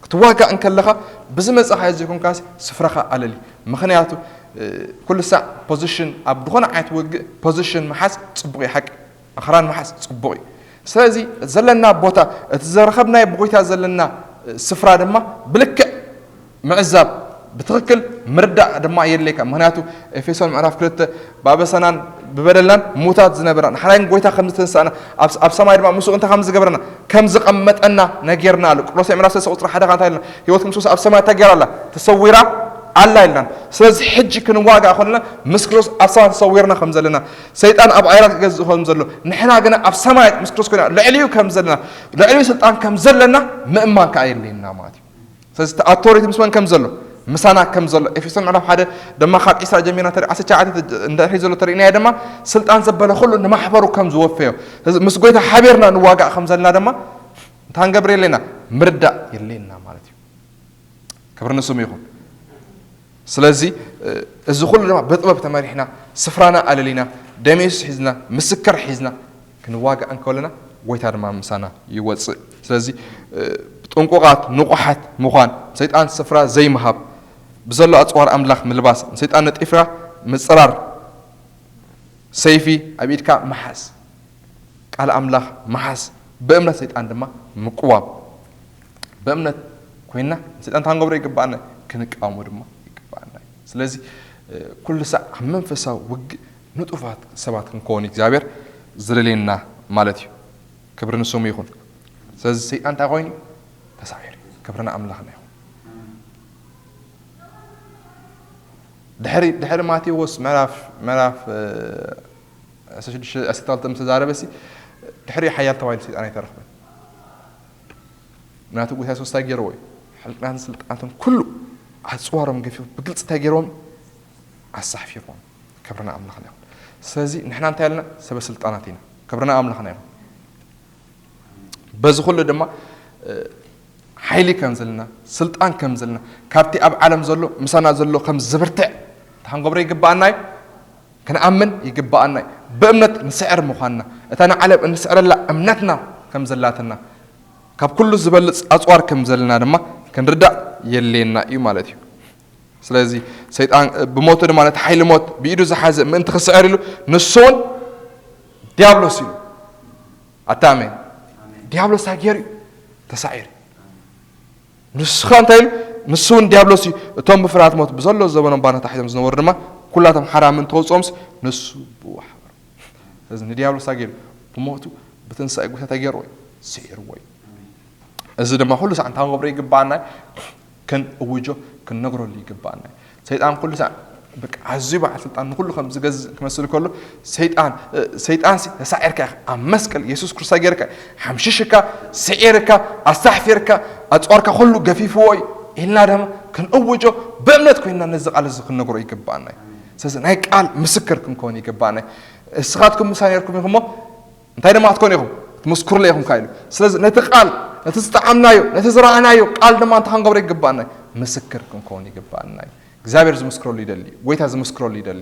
ክትዋጋእ እንከለኻ ብዝመጻኻዮ ዘይኮንካሲ ስፍራኻ ኣለሊ። ምኽንያቱ፣ እ፣ ኩሉ ሳዕ ፖዚሽን፣ ኣብ ዝኾነ ዓይነት ውግእ ፖዚሽን ምሓዝ ጽቡቕ እዩ፣ ሓቂ። መኸራን ምሓዝ ጽቡቕ እዩ። ስለዚ ዘለና ቦታ፣ እቲ ዝረኸብናዮ ብጎይታ ዘለና፣ እ፣ ስፍራ ድማ ብልክዕ ምዕዛብ፣ ብትኽክል ምርዳእ ድማ የድልየካ። ምኽንያቱ ኤፌሶን ምዕራፍ ክልተ ብኣበሳናን ብበደልናን ሙታት ዝነበርና፣ ንሓራይ ግን ጎይታ ከም ዝተንሳእና፣ ኣብ፣ ኣብ ሰማይ ድማ ምስኡ እንታይ ከም ዝገብረና፣ ከም ዝቐመጠና ነጊርና ኣሎ። ቆሎሴ ምዕራፍ ሰለስተ ቁጽሪ ሓደ ከኣ እንታይ ኢልና? ህይወት ምስ ክርስቶስ ኣብ ሰማይ እንታይ ገይራ ኣላ? ተሰዊራ ኣላ ኢልና። ስለዚ ሕጂ ክንዋጋእ ከለና ምስ ክርስቶስ ኣብ ሰማይ ተሰዊርና ከም ዘለና፣ ሰይጣን ኣብ ኣየራት ክገዝእ ከም ዘሎ፣ ንሕና ግና ኣብ ሰማያት ምስ ክርስቶስ ኮይና ልዕሊኡ ከም ዘለና፣ ልዕሊኡ ስልጣን ከም ዘለና ምእማን ከኣ የድልየና ማለት እዩ። ስለዚ እቲ ኣውቶሪቲ ምስ መን ከም ዘሎ? ምሳና ከም ዘሎ። ኤፌሶን ምዕራፍ ሓደ ድማ ካብ ዒስራ ጀሚርና ተሪ-፣ ዓሰርተ ትሽዓተ እንድሕሪ ዘሎ ተሪእናዮ ድማ ስልጣን ዘበለ ኩሉ ንማሕበሩ ከም ዝወፈዮ። ስለዚ ምስ ጎይታ ሓቢርና ንዋጋእ ከም ዘለና ድማ እንታይ ክንገብር የድልየና? ምርዳእ የድልየና ማለት እዩ። ክብሪ ንስሙ ይኹን። ስለዚ፣ እ፣ እዚ ኩሉ ድማ ብጥበብ ተመሪሕና፣ ስፍራና ኣለሊና፣ ደም የሱስ ሒዝና፣ ምስክር ሒዝና ክንዋጋእ እንከለና፣ ጎይታ ድማ ምሳና ይወጽእ። ስለዚ፣ እ፣ ጥንቁቓት፣ ንቑሓት ምዃን፣ ሰይጣን ስፍራ ዘይምሃብ፣ ብዘሎ ኣጽዋር ኣምላኽ ምልባስ፣ ንሰይጣን ነጢፍካ ምጽራር፣ ሰይፊ ኣብ ኢድካ ምሓዝ፣ ቃል ኣምላኽ ምሓዝ፣ ብእምነት ሰይጣን ድማ ምቅዋም። ብእምነት ኮይንና ንሰይጣን እንታይ ክንገብሮ ይግባኣና? ክንቃወሞ ድማ ይግባኣና እዩ። ስለዚ፣ እ፣ ኩሉ ሳዕ ኣብ መንፈሳዊ ውግእ ንጡፋት ሰባት ክንከውን እግዚኣብሔር ዝደልየና ማለት እዩ። ክብሪ ንስሙ ይኹን። ስለዚ ሰይጣን እንታይ ኮይኑ? ተሳዒሩ። ክብሪ ንኣምላኽና ይኹን። ድሕሪ ድሕሪ ማቴዎስ ምዕራፍ ምዕራፍ እ፣ ዕስራን ሽዱሽተን ዕስራን ክልተን ምስ ተዛረበ ሲ ድሕሪ ሓያል ተባሂሉ ሰይጣን ኣይተረኽበን። ምክንያቱ ጎይታ የሱስ እንታይ ገይርዎ እዩ? ሕልቅናትን ስልጣናትን ኩሉ ኣጽዋሮም ገፊፉ ብግልጺ እንታይ ገይርዎም? ኣሳሕፊርዎም። ክብርና ኣምላኽና ይኹን። ስለዚ ንሕና እንታይ ኣለና? ሰበ ስልጣናት ኢና። ክብርና ኣምላኽና ይኹን። በዚ ኩሉ ድማ እ፣ ሓይሊ ከም ዘለና፣ ስልጣን ከም ዘለና፣ ካብቲ ኣብ ዓለም ዘሎ ምሳና ዘሎ ከም ዝብርትዕ እንታይ ክንገብሮ ይግብኣና እዩ? ክንኣምን ይግብኣና እዩ። ብእምነት ንስዕር ምዃንና፣ እታ ንዓለም እንስዕረላ እምነትና ከም ዘላትና፣ ካብ ኩሉ ዝበልጽ ኣጽዋር ከም ዘለና ድማ ክንርዳእ የድልየና እዩ ማለት እዩ። ስለዚ ሰይጣን እ፣ ብሞቱ ድማ ነቲ ሓይሊ ሞት ብኢዱ ዝሓዘ ምእንቲ ክስዕር ኢሉ ንሱ እውን ዲያብሎስ እዩ። ኣታ ኣሜን። ዲያብሎስ እንታይ ገይሩ እዩ? ተሳዒሩ። ንሱ ኸ እንታይ ኢሉ? ንሱ እውን ዲያብሎስ እዩ። እቶም ብፍርሃት ሞት ብዘሎ ዘበኖም ባርነት ተታሒዞም ዝነበሩ ድማ ኩላቶም ሓራ ምእንቲ ከውፅኦምስ ንሱ ብኡ ሓበሮም። ስለዚ ንዲያብሎስ እንታይ ገይሩ? ብሞቱ ብትንሳኤ ጎይታ እንታይ ገይርዎ እዩ? ስዒርዎ እዩ። እዚ ድማ ኩሉ ሳዕ እንታይ ክንገብሮ ይግብኣና? ክንእውጆ፣ ክንነግረሉ ይግብኣና። ሰይጣን ኩሉ ሳዕ በቃ ኣዝዩ በዓል ስልጣን ንኩሉ ከም ዝገዝእ ክመስል ከሎ ሰይጣን እ፣ ሰይጣን ሲ ተሳዒርካ ኢኻ፣ ኣብ መስቀል የሱስ ክርስቶስ ጌርካ ሓምሽሽካ፣ ስዒርካ፣ ኣሳሕፊርካ፣ ኣጽዋርካ ኩሉ ገፊፍዎ እዩ ኢልና ድማ ክንእውጆ ብእምነት ኮይንና ነዚ ቃል እዚ ክንነግሮ ይግብኣና እዩ። ስለዚ ናይ ቃል ምስክር ክንከውን ይግብኣና እዩ። እስኻትኩም ምሳይ ነርኩም ኢኹም እሞ እንታይ ድማ ክትኮኑ ኢኹም? ክትምስክሩለይ ኢኹም ከኣ ኢሉ። ስለዚ ነቲ ቃል፣ ነቲ ዝጠዓምናዮ፣ ነቲ ዝረኣናዮ ቃል ድማ እንታይ ክንገብሮ ይግብኣና እዩ? ምስክር ክንከውን ይግብኣና እዩ። እግዚኣብሔር ዝምስክረሉ ይደሊ፣ ጎይታ ዝምስክረሉ ይደሊ።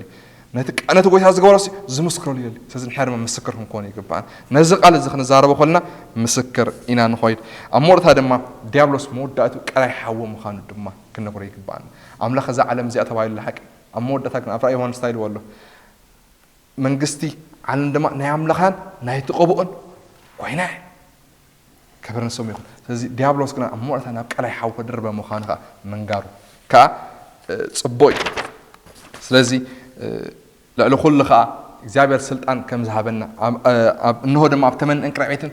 ነቲ ቃ-፣ ነቲ ጎይታ ዝገበሮ ሲ ዝምስክረሉ ይደሊ። ስለዚ ንሕና ድማ ምስክር ክንከውን ይግብኣና። ነዚ ቃል እዚ ክንዛረቦ ከለና ምስክር ኢና ንኾይድ። ኣብ መወዳእታ ድማ ዲያብሎስ መወዳእቱ ቀላይ ሓዊ ምዃኑ ድማ ክንነግሮ ይግብኣና። ኣምላኽ እዛ ዓለም እዚኣ ተባሂሉ ሓቂ ኣብ መወዳእታ ግን ኣብ ራእይ ዮሃንስ እንታይ ኢልዎ ኣሎ? መንግስቲ ዓለም ድማ ናይ ኣምላኽን ናይ ተቐብኦን ኮይና እያ። ክብሪ ንስሙ ይኹን። ስለዚ ዲያብሎስ ግና ኣብ መወዳእታ ናብ ቀላይ ሓዊ ክድርበ ምዃኑ ከዓ ምንጋሩ ከዓ እ፣ ጽቡቕ እዩ። ስለዚ እ፣ ልዕሊ ኩሉ ከዓ እግዚኣብሔር ስልጣን ከም ዝሃበና ኣብ- እ፣ ኣብ- እንሆ ድማ ኣብ ተመን እንቅርዕ ቤትን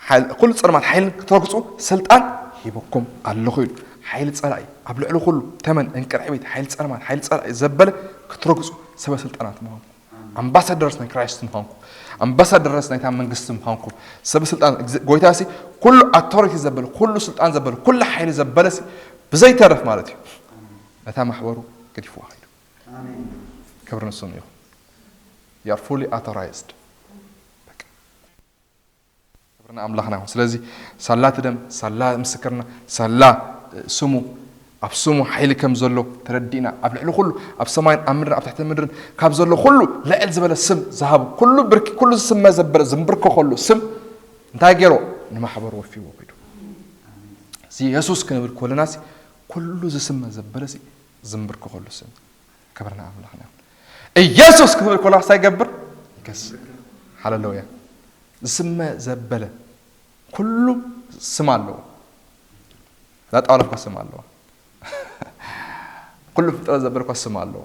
ሓይል- ኩሉ ጸልማት ሓይልን ክትረግጹ ስልጣን ሂበኩም ኣለኹ ኢሉ። ሓይሊ ጸላኢ ኣብ ልዕሊ ኩሉ ተመን እንቅርዕ ቤት ሓይሊ ጸልማት ሓይሊ ጸላኢ ዘበለ ክትረግጹ ሰበ ስልጣናት ምዃንኩም ኣምባሳደርስ ናይ ክራይስት ምዃንኩም ኣምባሳደርስ ናይታ መንግስቲ ምዃንኩም ሰብ ስልጣን እግዝ- ጎይታ ሲ ኩሉ ኣውቶሪቲ ዘበለ ኩሉ ስልጣን ዘበለ ኩሉ ሓይሊ ዘበለ ሲ ብዘይተረፍ ማለት እዩ ነታ ማሕበሩ ገዲፍዋ ኸይዱ። ክብሪ ንስሙ ይኹን። You are fully authorized። በቃ። ክብሪ ንኣምላኽና ይኹን። ስለዚ ሳላ እቲ ደም ሳላ ምስክርና ሳላ እ፣ ስሙ ኣብ ስሙ ሓይሊ ከም ዘሎ ተረዲእና ኣብ ልዕሊ ኩሉ ኣብ ሰማይን ኣብ ምድርን ኣብ ትሕቲ ምድርን ካብ ዘሎ ኩሉ ልዕል ዝበለ ስም ዝሃቡ ኩሉ ብርኪ ኩሉ ዝስመ ዘበለ ዝንብርከኸሉ ስም እንታይ ገይሮ ንማሕበሩ ወፊዎ ኪዱ። እዚ የሱስ ክንብል ከለና ሲ ኩሉ ዝስመ ዘበለ ሲ ዝንብርከኸሉ ስም። ክብሪ ንኣምላኽና ይኹን። ኢየሱስ ክብል ከሎ እንታይ ይገብር? ይከስር። ሃሌሉያ። ዝስመ ዘበለ ኩሉ ስም ኣለዎ። እዛ ጣውላ እኳ ስም ኣለዋ። ኩሉ ፍጥረት ዘበለ እኳ ስም ኣለዎ።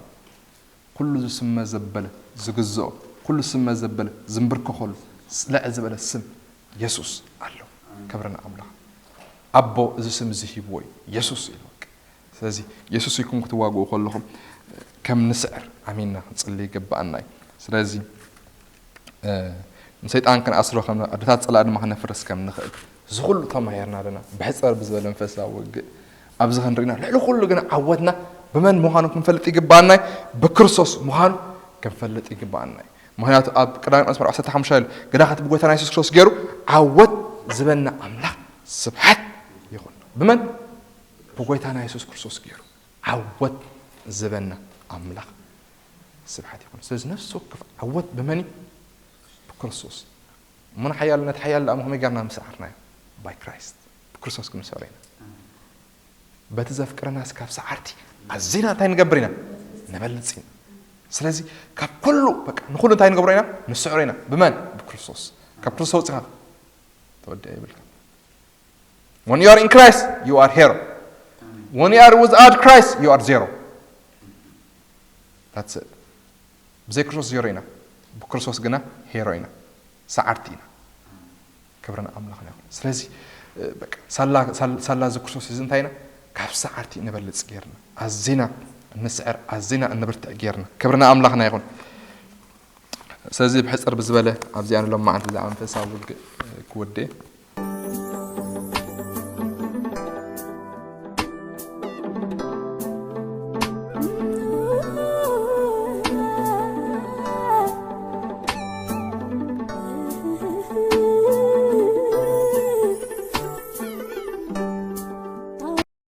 ኩሉ ዝስመ ዘበለ ዝግዝኦ ኩሉ ዝስመ ዘበለ ዝንብርከኸሉ ልዕል ዝበለ ስም የሱስ ኣሎ። ክብሪ ንኣምላኽ። ኣቦ እዚ ስም እዚ ሂብዎ እዩ የሱስ ኢሉ። ስለዚ የሱስ ኢልኩም ክትዋግኡ ከለኹም ከም ንስዕር ኣሚንና ክንጽሊ ይግብኣና እዩ። ስለዚ እ፣ ንሰይጣን ክንኣስሮ ከም ኣደታት ጸላእ ድማ ክነፍርስ ከም ንኽእል እዚ ኩሉ ተማሂርና ኣለና። ብሕጸር ብዝበለ መንፈሳዊ ውግእ ኣብዚ ክንርኢና ልዕሊ ኩሉ ግን ዓወትና ብመን ምዃኑ ክንፈልጥ ይግብኣና እዩ። ብክርስቶስ ምዃኑ ክንፈልጥ ይግብኣና እዩ። ምኽንያቱ ኣብ ቀዳማይ ቆሮንቶስ ምዕራፍ ዓሰርተ ሓሙሽተ ኢሉ ግዳኸት ብጎይታና የሱስ ክርስቶስ ገይሩ ዓወት ዝበና ኣምላኽ ስብሓት ይኹን። ብመን? ብጎይታና የሱስ ክርስቶስ ገይሩ ዓወት ዝበና ኣምላኽ ስብሓት ይኹን። ስለዚ ነፍሲ ወከፍ ዓወት ብመን እዩ? ብክርስቶስ። እሞ ንሓያል ነቲ ሓያል ደኣ ከመይ ጌርና ምስዓርናዮ? ባይ ክራይስት። ብክርስቶስ ክንስዕሮ ኢና። በቲ ዘፍቅረና እስካብ ሰዓርቲ ኣዚና እንታይ ንገብር ኢና? ነበልጽ ኢና። ስለዚ ካብ ኩሉ በቃ ንኹሉ እንታይ ንገብሮ ኢና? ንስዕሮ ኢና። ብመን? ብክርስቶስ። ካብ ክርስቶስ ወጺኻ ተወዲኣ ይብልካ። When you are in Christ, you are hero. When you are without Christ, you are zero. That's it. ብዘይ ክርስቶስ ዜሮ ኢና፣ ብክርስቶስ ግና ሄሮ ኢና፣ ሰዓርቲ ኢና። ክብሪ ንኣምላኽና ይኹን። ስለዚ እ፣ በቃ ሳላ ሳል- ሳላ እዚ ክርስቶስ እዚ እንታይ ኢና? ካብ ሰዓርቲ ንበልጽ ጌርና ኣዚና ምስዕር ኣዚና እንብርትዕ ጌርና። ክብርና ኣምላኽና ይኹን። ስለዚ ብሕጽር ብዝበለ ኣብዚኣ ንሎም መዓልቲ እዛ መንፈሳዊ ውግእ ክወዴ